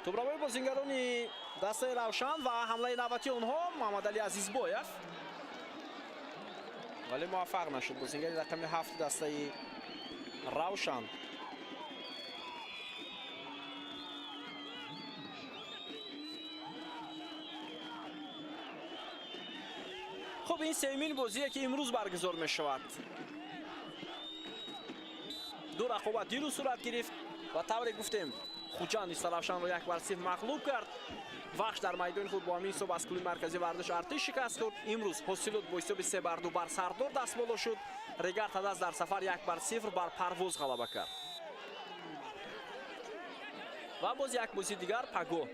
Тӯбравои бозингарони дастаи Равшан ва ҳамлаи навбатии онҳо Муҳаммадалӣ Азизбоев, вале муваффақ нашуд бозингари рақами 7 дастаи Равшан. Хуб, ин сеюмин бозие ки имрӯз баргузор мешавад. Ду рақобат дирӯз сурат гирифт ва тавре гуфтем, Хуҷанд Истаравшанро 1-0 мағлуб кард. Вахш дар майдони худ бо ҳамин ҳисоб аз клуби марказии варзиш Артиш шикаст хӯрд. Имрӯз Ҳосилот бо ҳисоби 3-2 бар Сардор дастболо шуд. Регар Тадаз дар сафар 1-0 бар Парвоз ғалаба кард. Ва боз як бозии дигар паго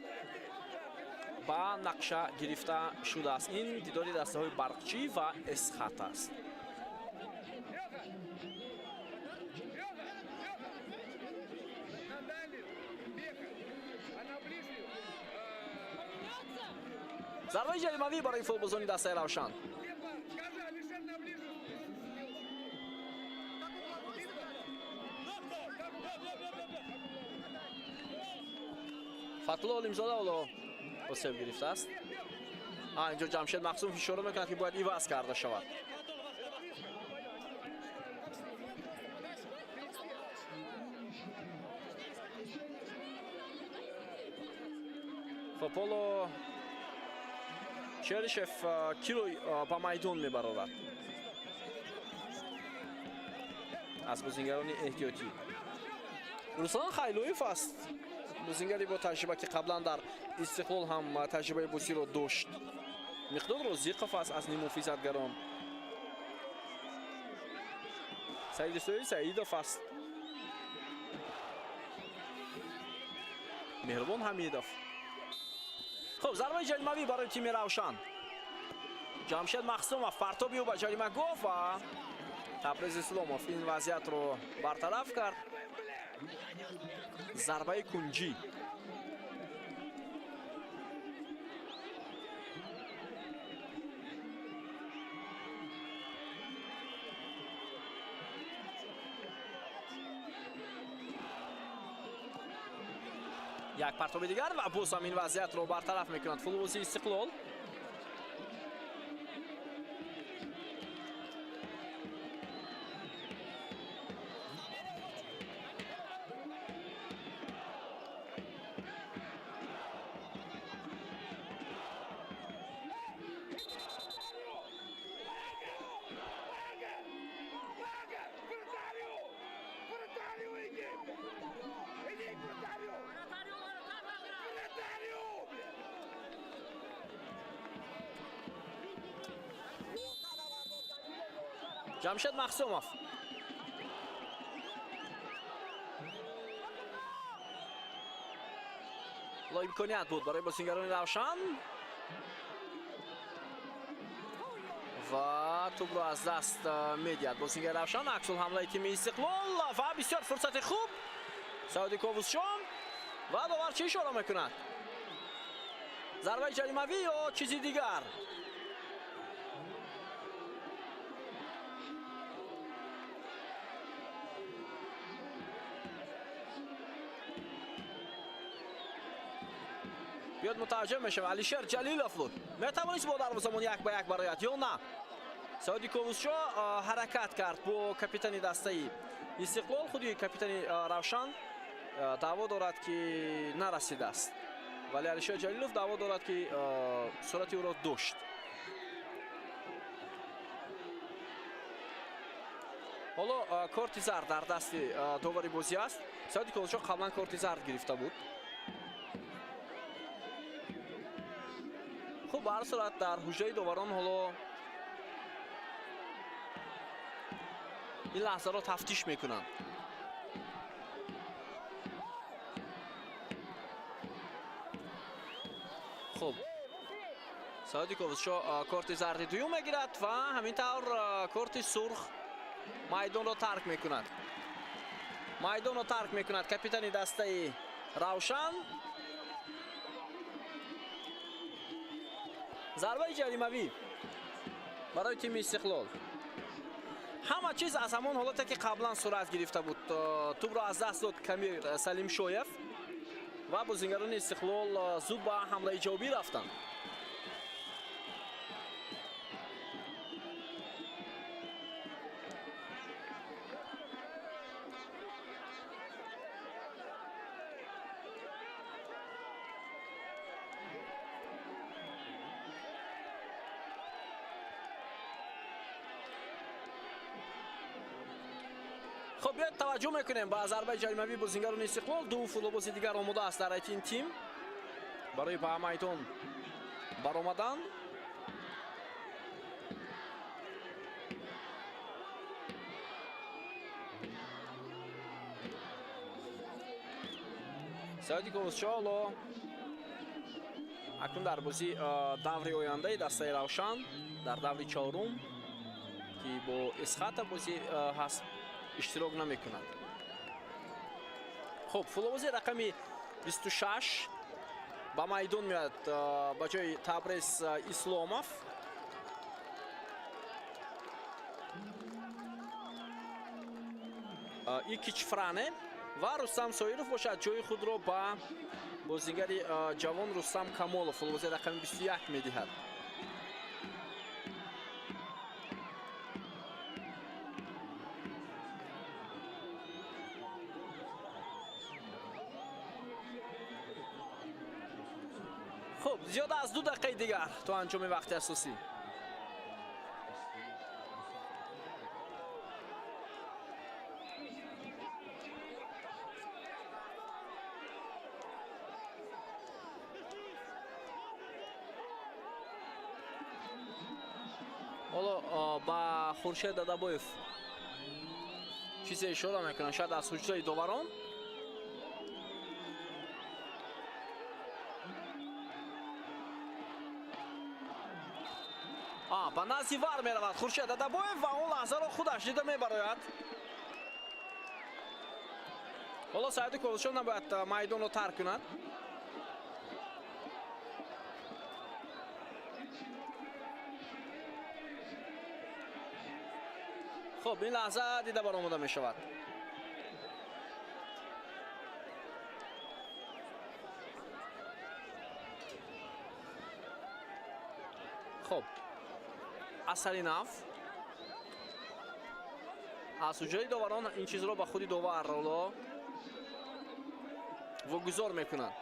ба нақша гирифта шудааст. Ин дидори дастаҳои Барқчӣ ва Эсхат аст. Зарбаи ҷаримавӣ барои футболбозони дастаи Равшан. Фатулло Олимзода ҳоло осеб гирифтааст. Инҷо Ҷамшед Мақсумов ишора мекунад, ки бояд иваз карда шавад. Хуб, ҳоло Черишев киро ба майдон мебарорад аз бозингарони эҳтиётӣ. Руслан Хайлоев аст, бозингари бо таҷриба, ки қаблан дар Истиқлол ҳам таҷрибаи бозиро дошт. Миқдод Розиқов аст аз ниммуҳофизатгарон. Саид Исои Саидов аст. Меҳрубон Ҳамидов. Хуб, зарбаи ҷаримавӣ барои тими Равшан. Ҷамшед Махсумов партоби ӯ ба ҷаримагоҳ ва Табриз Исломов ин вазъиятро бартараф кард. Зарбаи кунҷӣ. Як партоби дигар ва боз ҳам ин вазъиятро бартараф мекунад футболбози Истиқлол. Ҷамшед Махсумов. Ҳоло имконият буд барои бозингарони Равшан ва Ва тӯбро аз даст медиҳад бозингари Равшан. Аксулҳамлаи тими Истиқлол ва бисёр фурсати хуб. Саёди Ковусшон ва довар чӣ ишора мекунад? Зарбаи ҷаримавӣ ё чизи дигар? Биёд мутаваҷҷӯҳ мешавад. Алишер Ҷалилов буд. Метавонист бо дарвозабон як ба як барояд ё на? Саёди Ковусшо ҳаракат кард бо капитани дастаи Истиқлол. Худи капитани Равшан даъво дорад, ки нарасидааст. Вале Алишер Ҷалилов даъво дорад, ки сурати ӯро дошт. Ҳоло корти зард дар дасти довари бозӣ аст. Саёди Ковусшо қаблан корти зард гирифта буд. Хуб, ба ҳар сурат дар ҳуҷраи доварон ҳоло ин лаҳзаро тафтиш мекунанд. Хуб, Саёди Ковусшо корти зарди дуюм мегирад ва ҳамин тавр корти сурх майдонро тарк мекунад. Майдонро тарк мекунад капитани дастаи Равшан. Зарбаи ҷаримавӣ барои тими Истиқлол. Ҳама чиз аз ҳамон ҳолате, ки қаблан сурат гирифта буд. Тӯбро аз даст дод Камир Салимшоев ва бозингарони Истиқлол зуд ба ҳамлаи ҷавобӣ рафтанд. Хуб, биёед таваҷҷӯҳ мекунем ба зарбаи ҷаримавии бозингарони Истиқлол. Ду футболбози дигар омода аст дар ҳайати ин тим барои ба майдон баромадан. Саёди Ковусшо ҳоло акнун дар бозии даври ояндаи дастаи Равшан дар даври чорум, ки бо Исхата бозӣ ҳаст, иштирок намекунад. Хуб, футболбози рақами 26 ба майдон меояд ба ҷои Табрез Исломов. Икич Фране ва Рустам Соиров бошад ҷои худро ба бозингари ҷавон Рустам Камолов, футболбози рақами 21 медиҳад. Хуб, зиёда аз 2 дақиқаи дигар то анҷоми вақти асосӣ. Ҳоло ба Хуршед Дадабоев чизе ишора мекунанд, шояд аз ҳуҷраи доварон. Ба назди вар меравад Хуршед Дадабоев ва он лаҳзаро худаш дида мебарояд. Ҳоло Саёди Ковусшо набояд майдонро тарк кунад. Хуб, ин лаҳза дида баромада мешавад. Хуб, асари нав аз ҳуҷраи доварон ин чизро ба худи довар ҳоло вогузор мекунанд.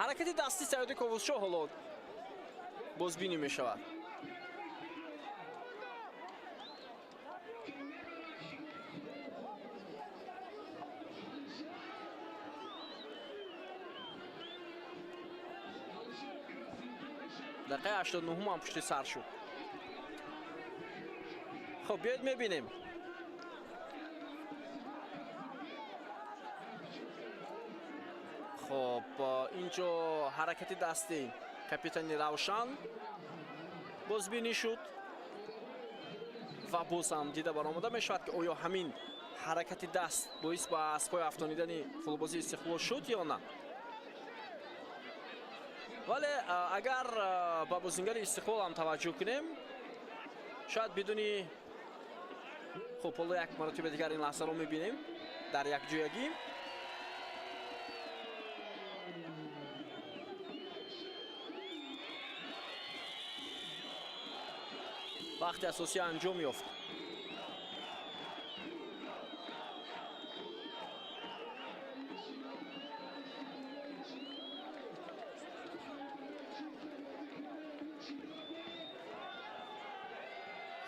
Ҳаракати дасти Саёди Ковусшо ҳоло бозбинӣ мешавад. Дақиқаи 89 ҳам пушти сар шуд. Хуб, биёед мебинем. Хуб, инҷо ҳаракати дасти капитани Равшан. Бозбинӣ шуд ва боз ҳам дида баромада мешавад, ки оё ҳамин ҳаракати даст боис ба аз пой афтонидани футболбози Истиқлол шуд ё на. Вале агар ба бозингари Истиқлол ҳам таваҷҷӯҳ кунем, шояд бидуни хуб, ҳоло як маротиба дигар ин лаҳзаро мебинем дар якҷоягӣ. Вақти асосӣ анҷом ёфт.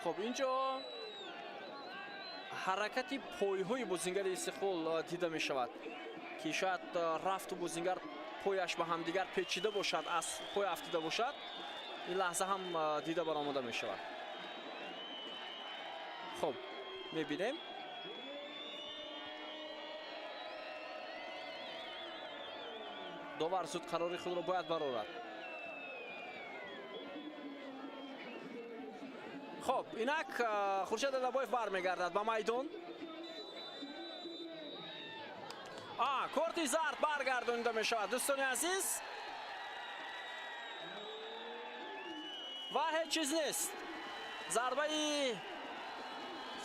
Хуб, инҷо ҳаракати пойҳои бозингари Истиқлол дида мешавад, ки шояд рафту бозингар пояш ба ҳамдигар печида бошад, аз пой афтида бошад. Ин лаҳза ҳам дида баромада мешавад. Хуб, мебинем. Довар зуд қарори худро бояд барорад. Хуб, инак Хуршед Адабоев бармегардад ба майдон. Корти зард баргардонида мешавад, дӯстони азиз. Ва ҳеҷ чиз нест. Зарбаи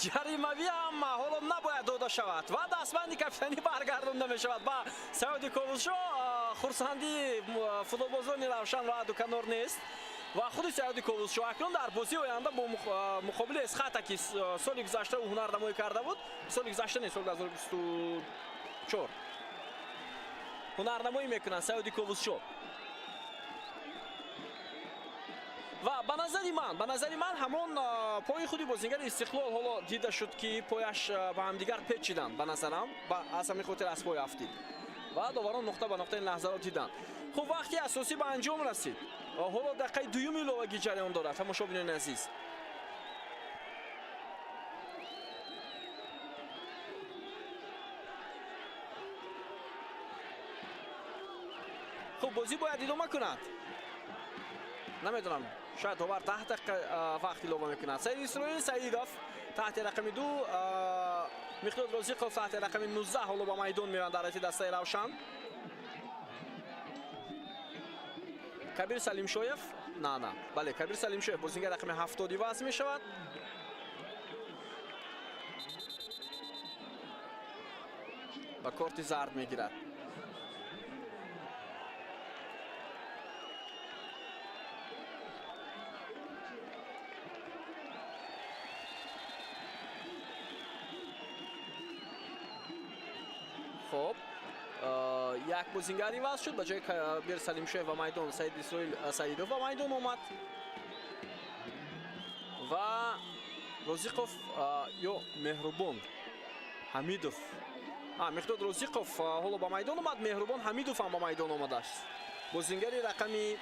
ҷаримавӣ ҳам ҳоло набояд дода шавад ва дастбанди капитанӣ баргардонида мешавад ба Саёди Ковузшо. Хурсандии футболбозони Равшан ва Дуканор нест ва худи Саёди Ковузшо акнун дар бозии оянда бо муқобили Эсхата, ки соли гузашта ӯ ҳунарнамоӣ карда буд, соли гузашта не, соли 2024 ҳунарнамоӣ мекунад Саёди Ковузшо. Ва ба назари ман ҳамон пои худи бозингари Истиқлол ҳоло дида шуд, ки пояш ба ҳамдигар печиданд, ба назарам, аз ҳамин хотир аз пой афтид ва доварон нуқта ба нуқта ин лаҳзаро диданд. Хуб, вақти асосӣ ба анҷом расид. Ҳоло дақиқаи дуюми иловагӣ ҷараён дорад, тамошобинони азиз. Хуб, бозӣ бояд идома кунад. Намедонам, шояд довар 10 дақиқа вақт илова мекунад. Саид Исроил Саидов таҳти рақами 2, Миқдод Розиқов таҳти рақами 19 ҳоло ба майдон мераванд дар ҳайати дастаи Равшан. Кабир Салимшоев, на, бале, Кабир Салимшоев бозингар рақами 70 иваз мешавад. Ба корти зард мегирад. Хуб, як бозингар иваз шуд, ба ҷои Кабир Салимшоев ба майдон Саид Исроил Саидов ба майдон омад ва Розиқов ё Меҳрубон Ҳамидов, Миқдод Розиқов ҳоло ба майдон омад, Меҳрубон Ҳамидов ҳам ба майдон омадааст. Бозингари рақами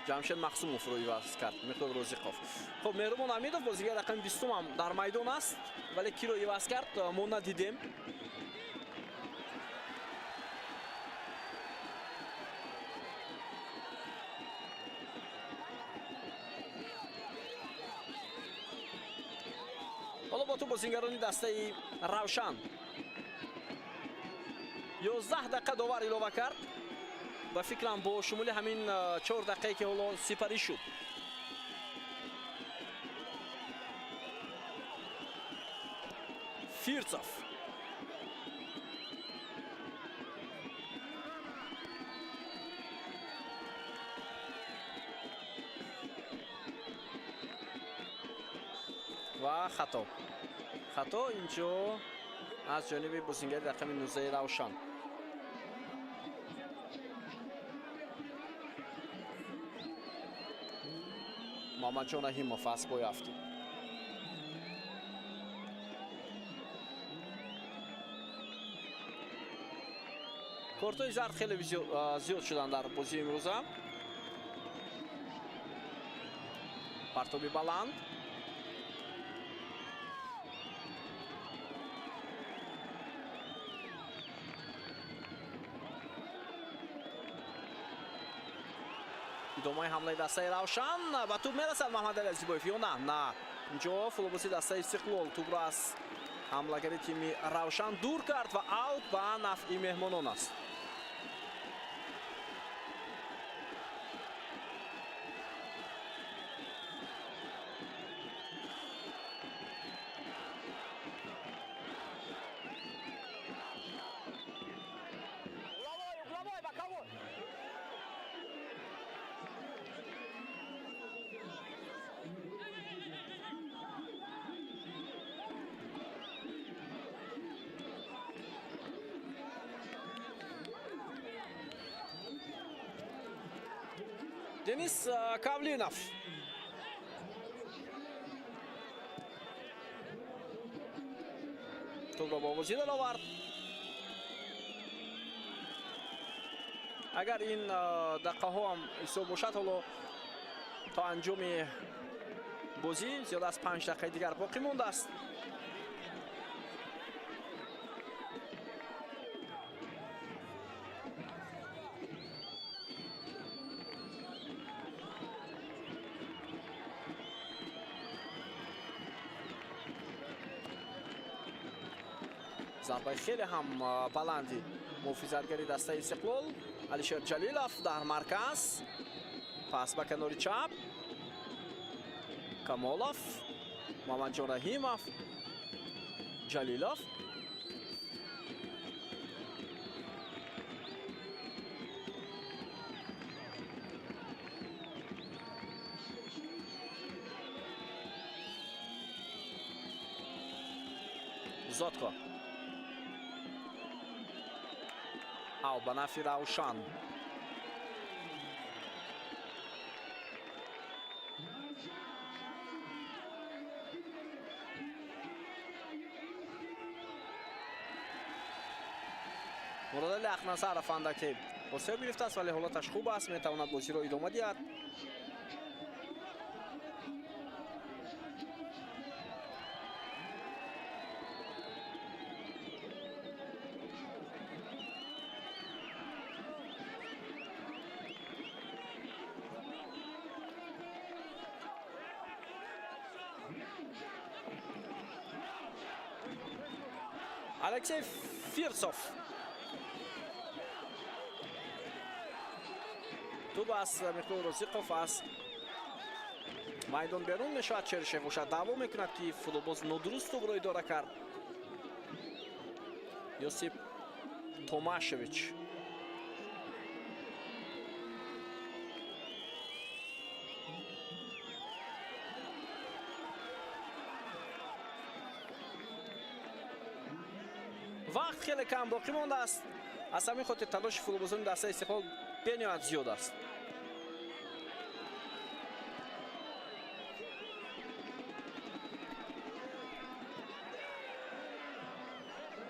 Ҷамшед Мақсумовро иваз кард Миқдод Розиқов. Хуб, Меҳрубон Ҳамидов бозигари рақами 20 ҳам дар майдон аст, вале киро иваз кард мо надидем. Ҳоло бо ту бозингарони дастаи Равшан. 11 дақиқа довар илова кард. Ба фикрам бо шумули ҳамин 4 дақиқае ки ҳоло сипарӣ шуд. Фирцов. Ва хато. Хато инҷо аз ҷониби бозингари рақами 19 Равшан. Муҳаммадҷон Раҳимов аз пой афтид. Кортҳои зард хеле зиёд шуданд дар бозии имрӯза. Партоби баланд. Идомаи ҳамлаи дастаи Равшан, ба тӯб мерасад Маҳмадали Азизбоев ё на? На. Инҷо футболбози дастаи Истиқлол тӯбро аз ҳамлагари тими Равшан дур кард ва аут ба нафъи меҳмонон аст. Денис Кавлинов. Тӯбро бо бозӣ даровард. Агар ин дақиқаҳо ҳам ҳисоб бошад, ҳоло то анҷоми бозӣ зиёд аз 5 дақиқаи дигар боқӣ мондааст. Зарбаи хеле ҳам баланди муҳофизатгари дастаи Истиқлол Алишер Ҷалилов дар марказ, пас ба канори чап Камолов, Муҳаммадҷон Раҳимов, Ҷалилов. Зотко. Аут ба нафъи Равшан. Муродали Ахназаров андаке осеб гирифтааст, вале ҳолаташ хуб аст, метавонад бозиро идома диҳад. Алексей Фирсов. Тӯб аз Миқдод Розиқов аз майдон берун мешавад. Черишев бошад даъво мекунад, ки футболбоз нодуруст тӯбро идора кард. Йосип Томашевич. Вақт хеле кам боқӣ мондааст. Аз ҳамин хотир талоши футболбозони дастаи Истиқлол бениҳоят зиёд аст.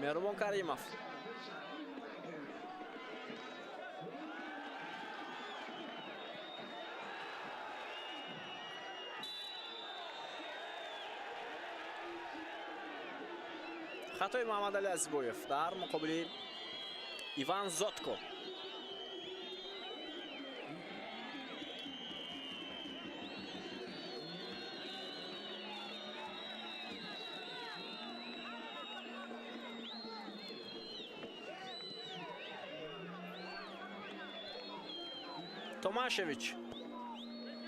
Меҳрубон Каримов. Хатои Муҳаммадали Азизбоев дар муқобили Иван Зотко. Томашевич.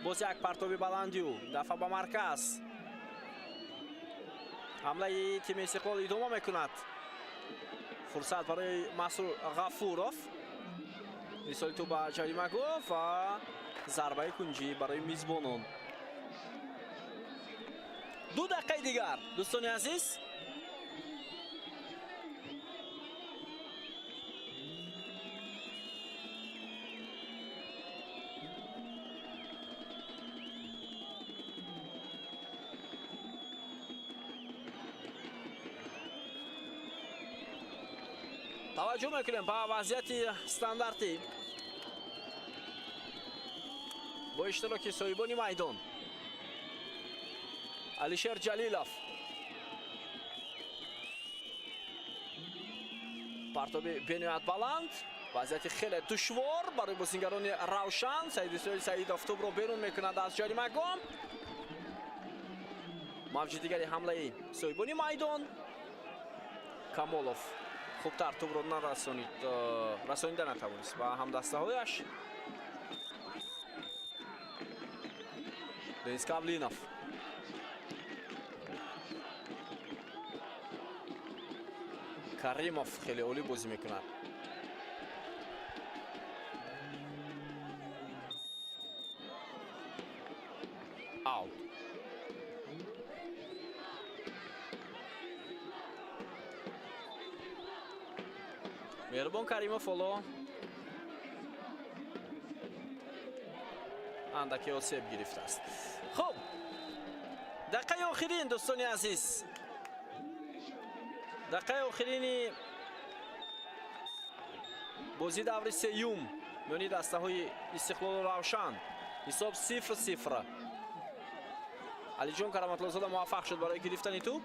Боз як партоби баланди ӯ, дафъа ба марказ. Ҳамлаи тими Истиқлол идома мекунад. Фурсат барои Масрур Ғафуров. Ирсоли тӯб ба ҷаримагоҳ ва зарбаи кунҷӣ барои мизбонон. 2 дақиқаи дигар, дӯстони азиз. Таваҷҷӯҳ мекунем ба вазъияти стандартӣ бо иштироки соҳибони майдон. Алишер Ҷалилов. Партоби бениҳоят баланд. Вазъияти хеле душвор барои бозингарони Равшан. Саид Исроил Саидов тӯбро берун мекунад аз ҷаримагоҳ. Мавҷи дигари ҳамлаи соҳибони майдон. Камолов хубтар тӯбро нарасонид, расонида натавонист ба ҳамдастаҳояш. Денис Кавлинов. Каримов хеле олӣ бозӣ мекунад. Аут. Меҳрубон Каримов ҳоло андаке осеб гирифтааст. Хуб, дақиқаи охирин, дӯстони азиз, дақиқаи охирини бозӣ даври сеюм миёни дастаҳои Истиқлолу Равшан. Ҳисоб 0-0. Алиҷон Караматлозода муваффақ шуд барои гирифтани тӯб.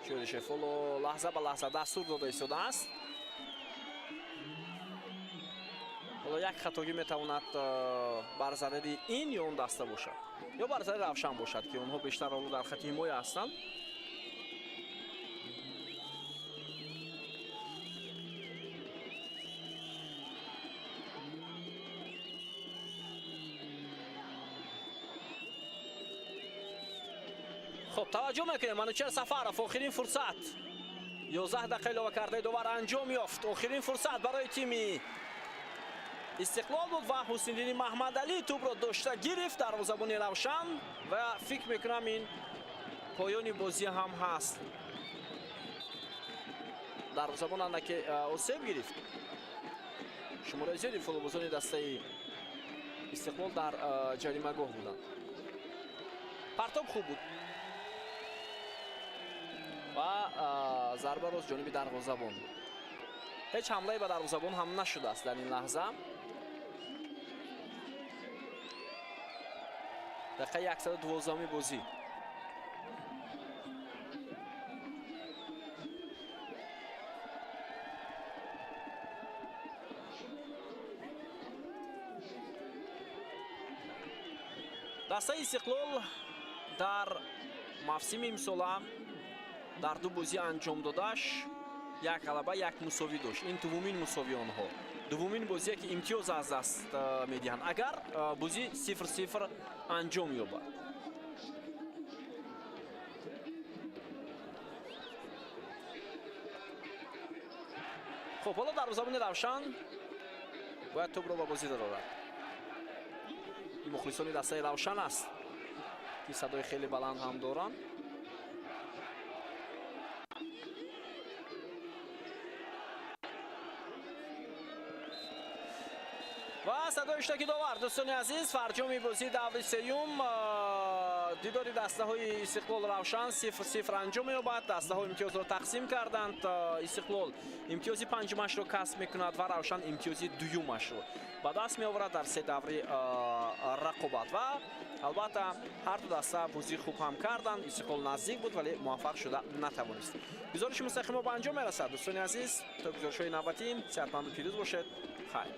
Чӯришев ҳоло лаҳза ба лаҳза дастур дода истодааст. Ҳоло як хатогӣ метавонад бар зарари ин ё он даста бошад, ё бар зарари Равшан бошад, ки онҳо бештар ҳоло дар хати ҳимоя ҳастанд. Хуб, таваҷҷӯҳ мекунем. Манучер Сафаров, охирин фурсат. 11 дақиқа илова кардаи довар анҷом ёфт. Охирин фурсат барои тими Истиқлол буд ва Ҳусниддини Маҳмадалӣ тӯбро дошта гирифт дарвозабони Равшан ва фикр мекунам ин поёни бозӣ ҳам ҳаст. Дарвозабон андаке осеб гирифт. Шумораи зиёди футболбозони дастаи Истиқлол дар ҷаримагоҳ буданд. Партоб хуб буд ва зарба рост ҷониби дарвозабон буд. Ҳеҷ ҳамлае ба дарвозабон ҳам нашудааст дар ин лаҳза. Дақиқаи 112-уми бозӣ. Дастаи Истиқлол дар мавсими имсола дар ду бозӣ анҷом додаш як ғалаба, як мусовӣ дошт. Ин дуввумин мусовии онҳо. Дуввумин бозие ки имтиёз аз даст медиҳанд, агар бозӣ 0-0 анҷом ёбад. Хуб, ҳоло дарвозабони Равшан бояд тӯбро ба бозӣ дарорад. Ин мухлисони дастаи Равшан аст ки садои хеле баланд ҳам доранд. Ва садои иштироки довар, дӯстони азиз, фарҷоми бозии даври сеюм дидори дастаҳои Истиқлол Равшан 0-0 анҷом меёбад. Дастаҳо имтиёзро тақсим карданд. Истиқлол имтиёзи панҷумашро касб мекунад ва Равшан имтиёзи дуюмашро ба даст меоварад дар се даври рақобат. Ва албатта ҳар ду даста бозии хуб ҳам карданд. Истиқлол наздик буд, вале муваффақ шуда натавонист. Гузориши мустақимо ба анҷом мерасад, дӯстони азиз. То гузоришҳои навбатӣ сеҳатманду пирӯз бошед. Хайр.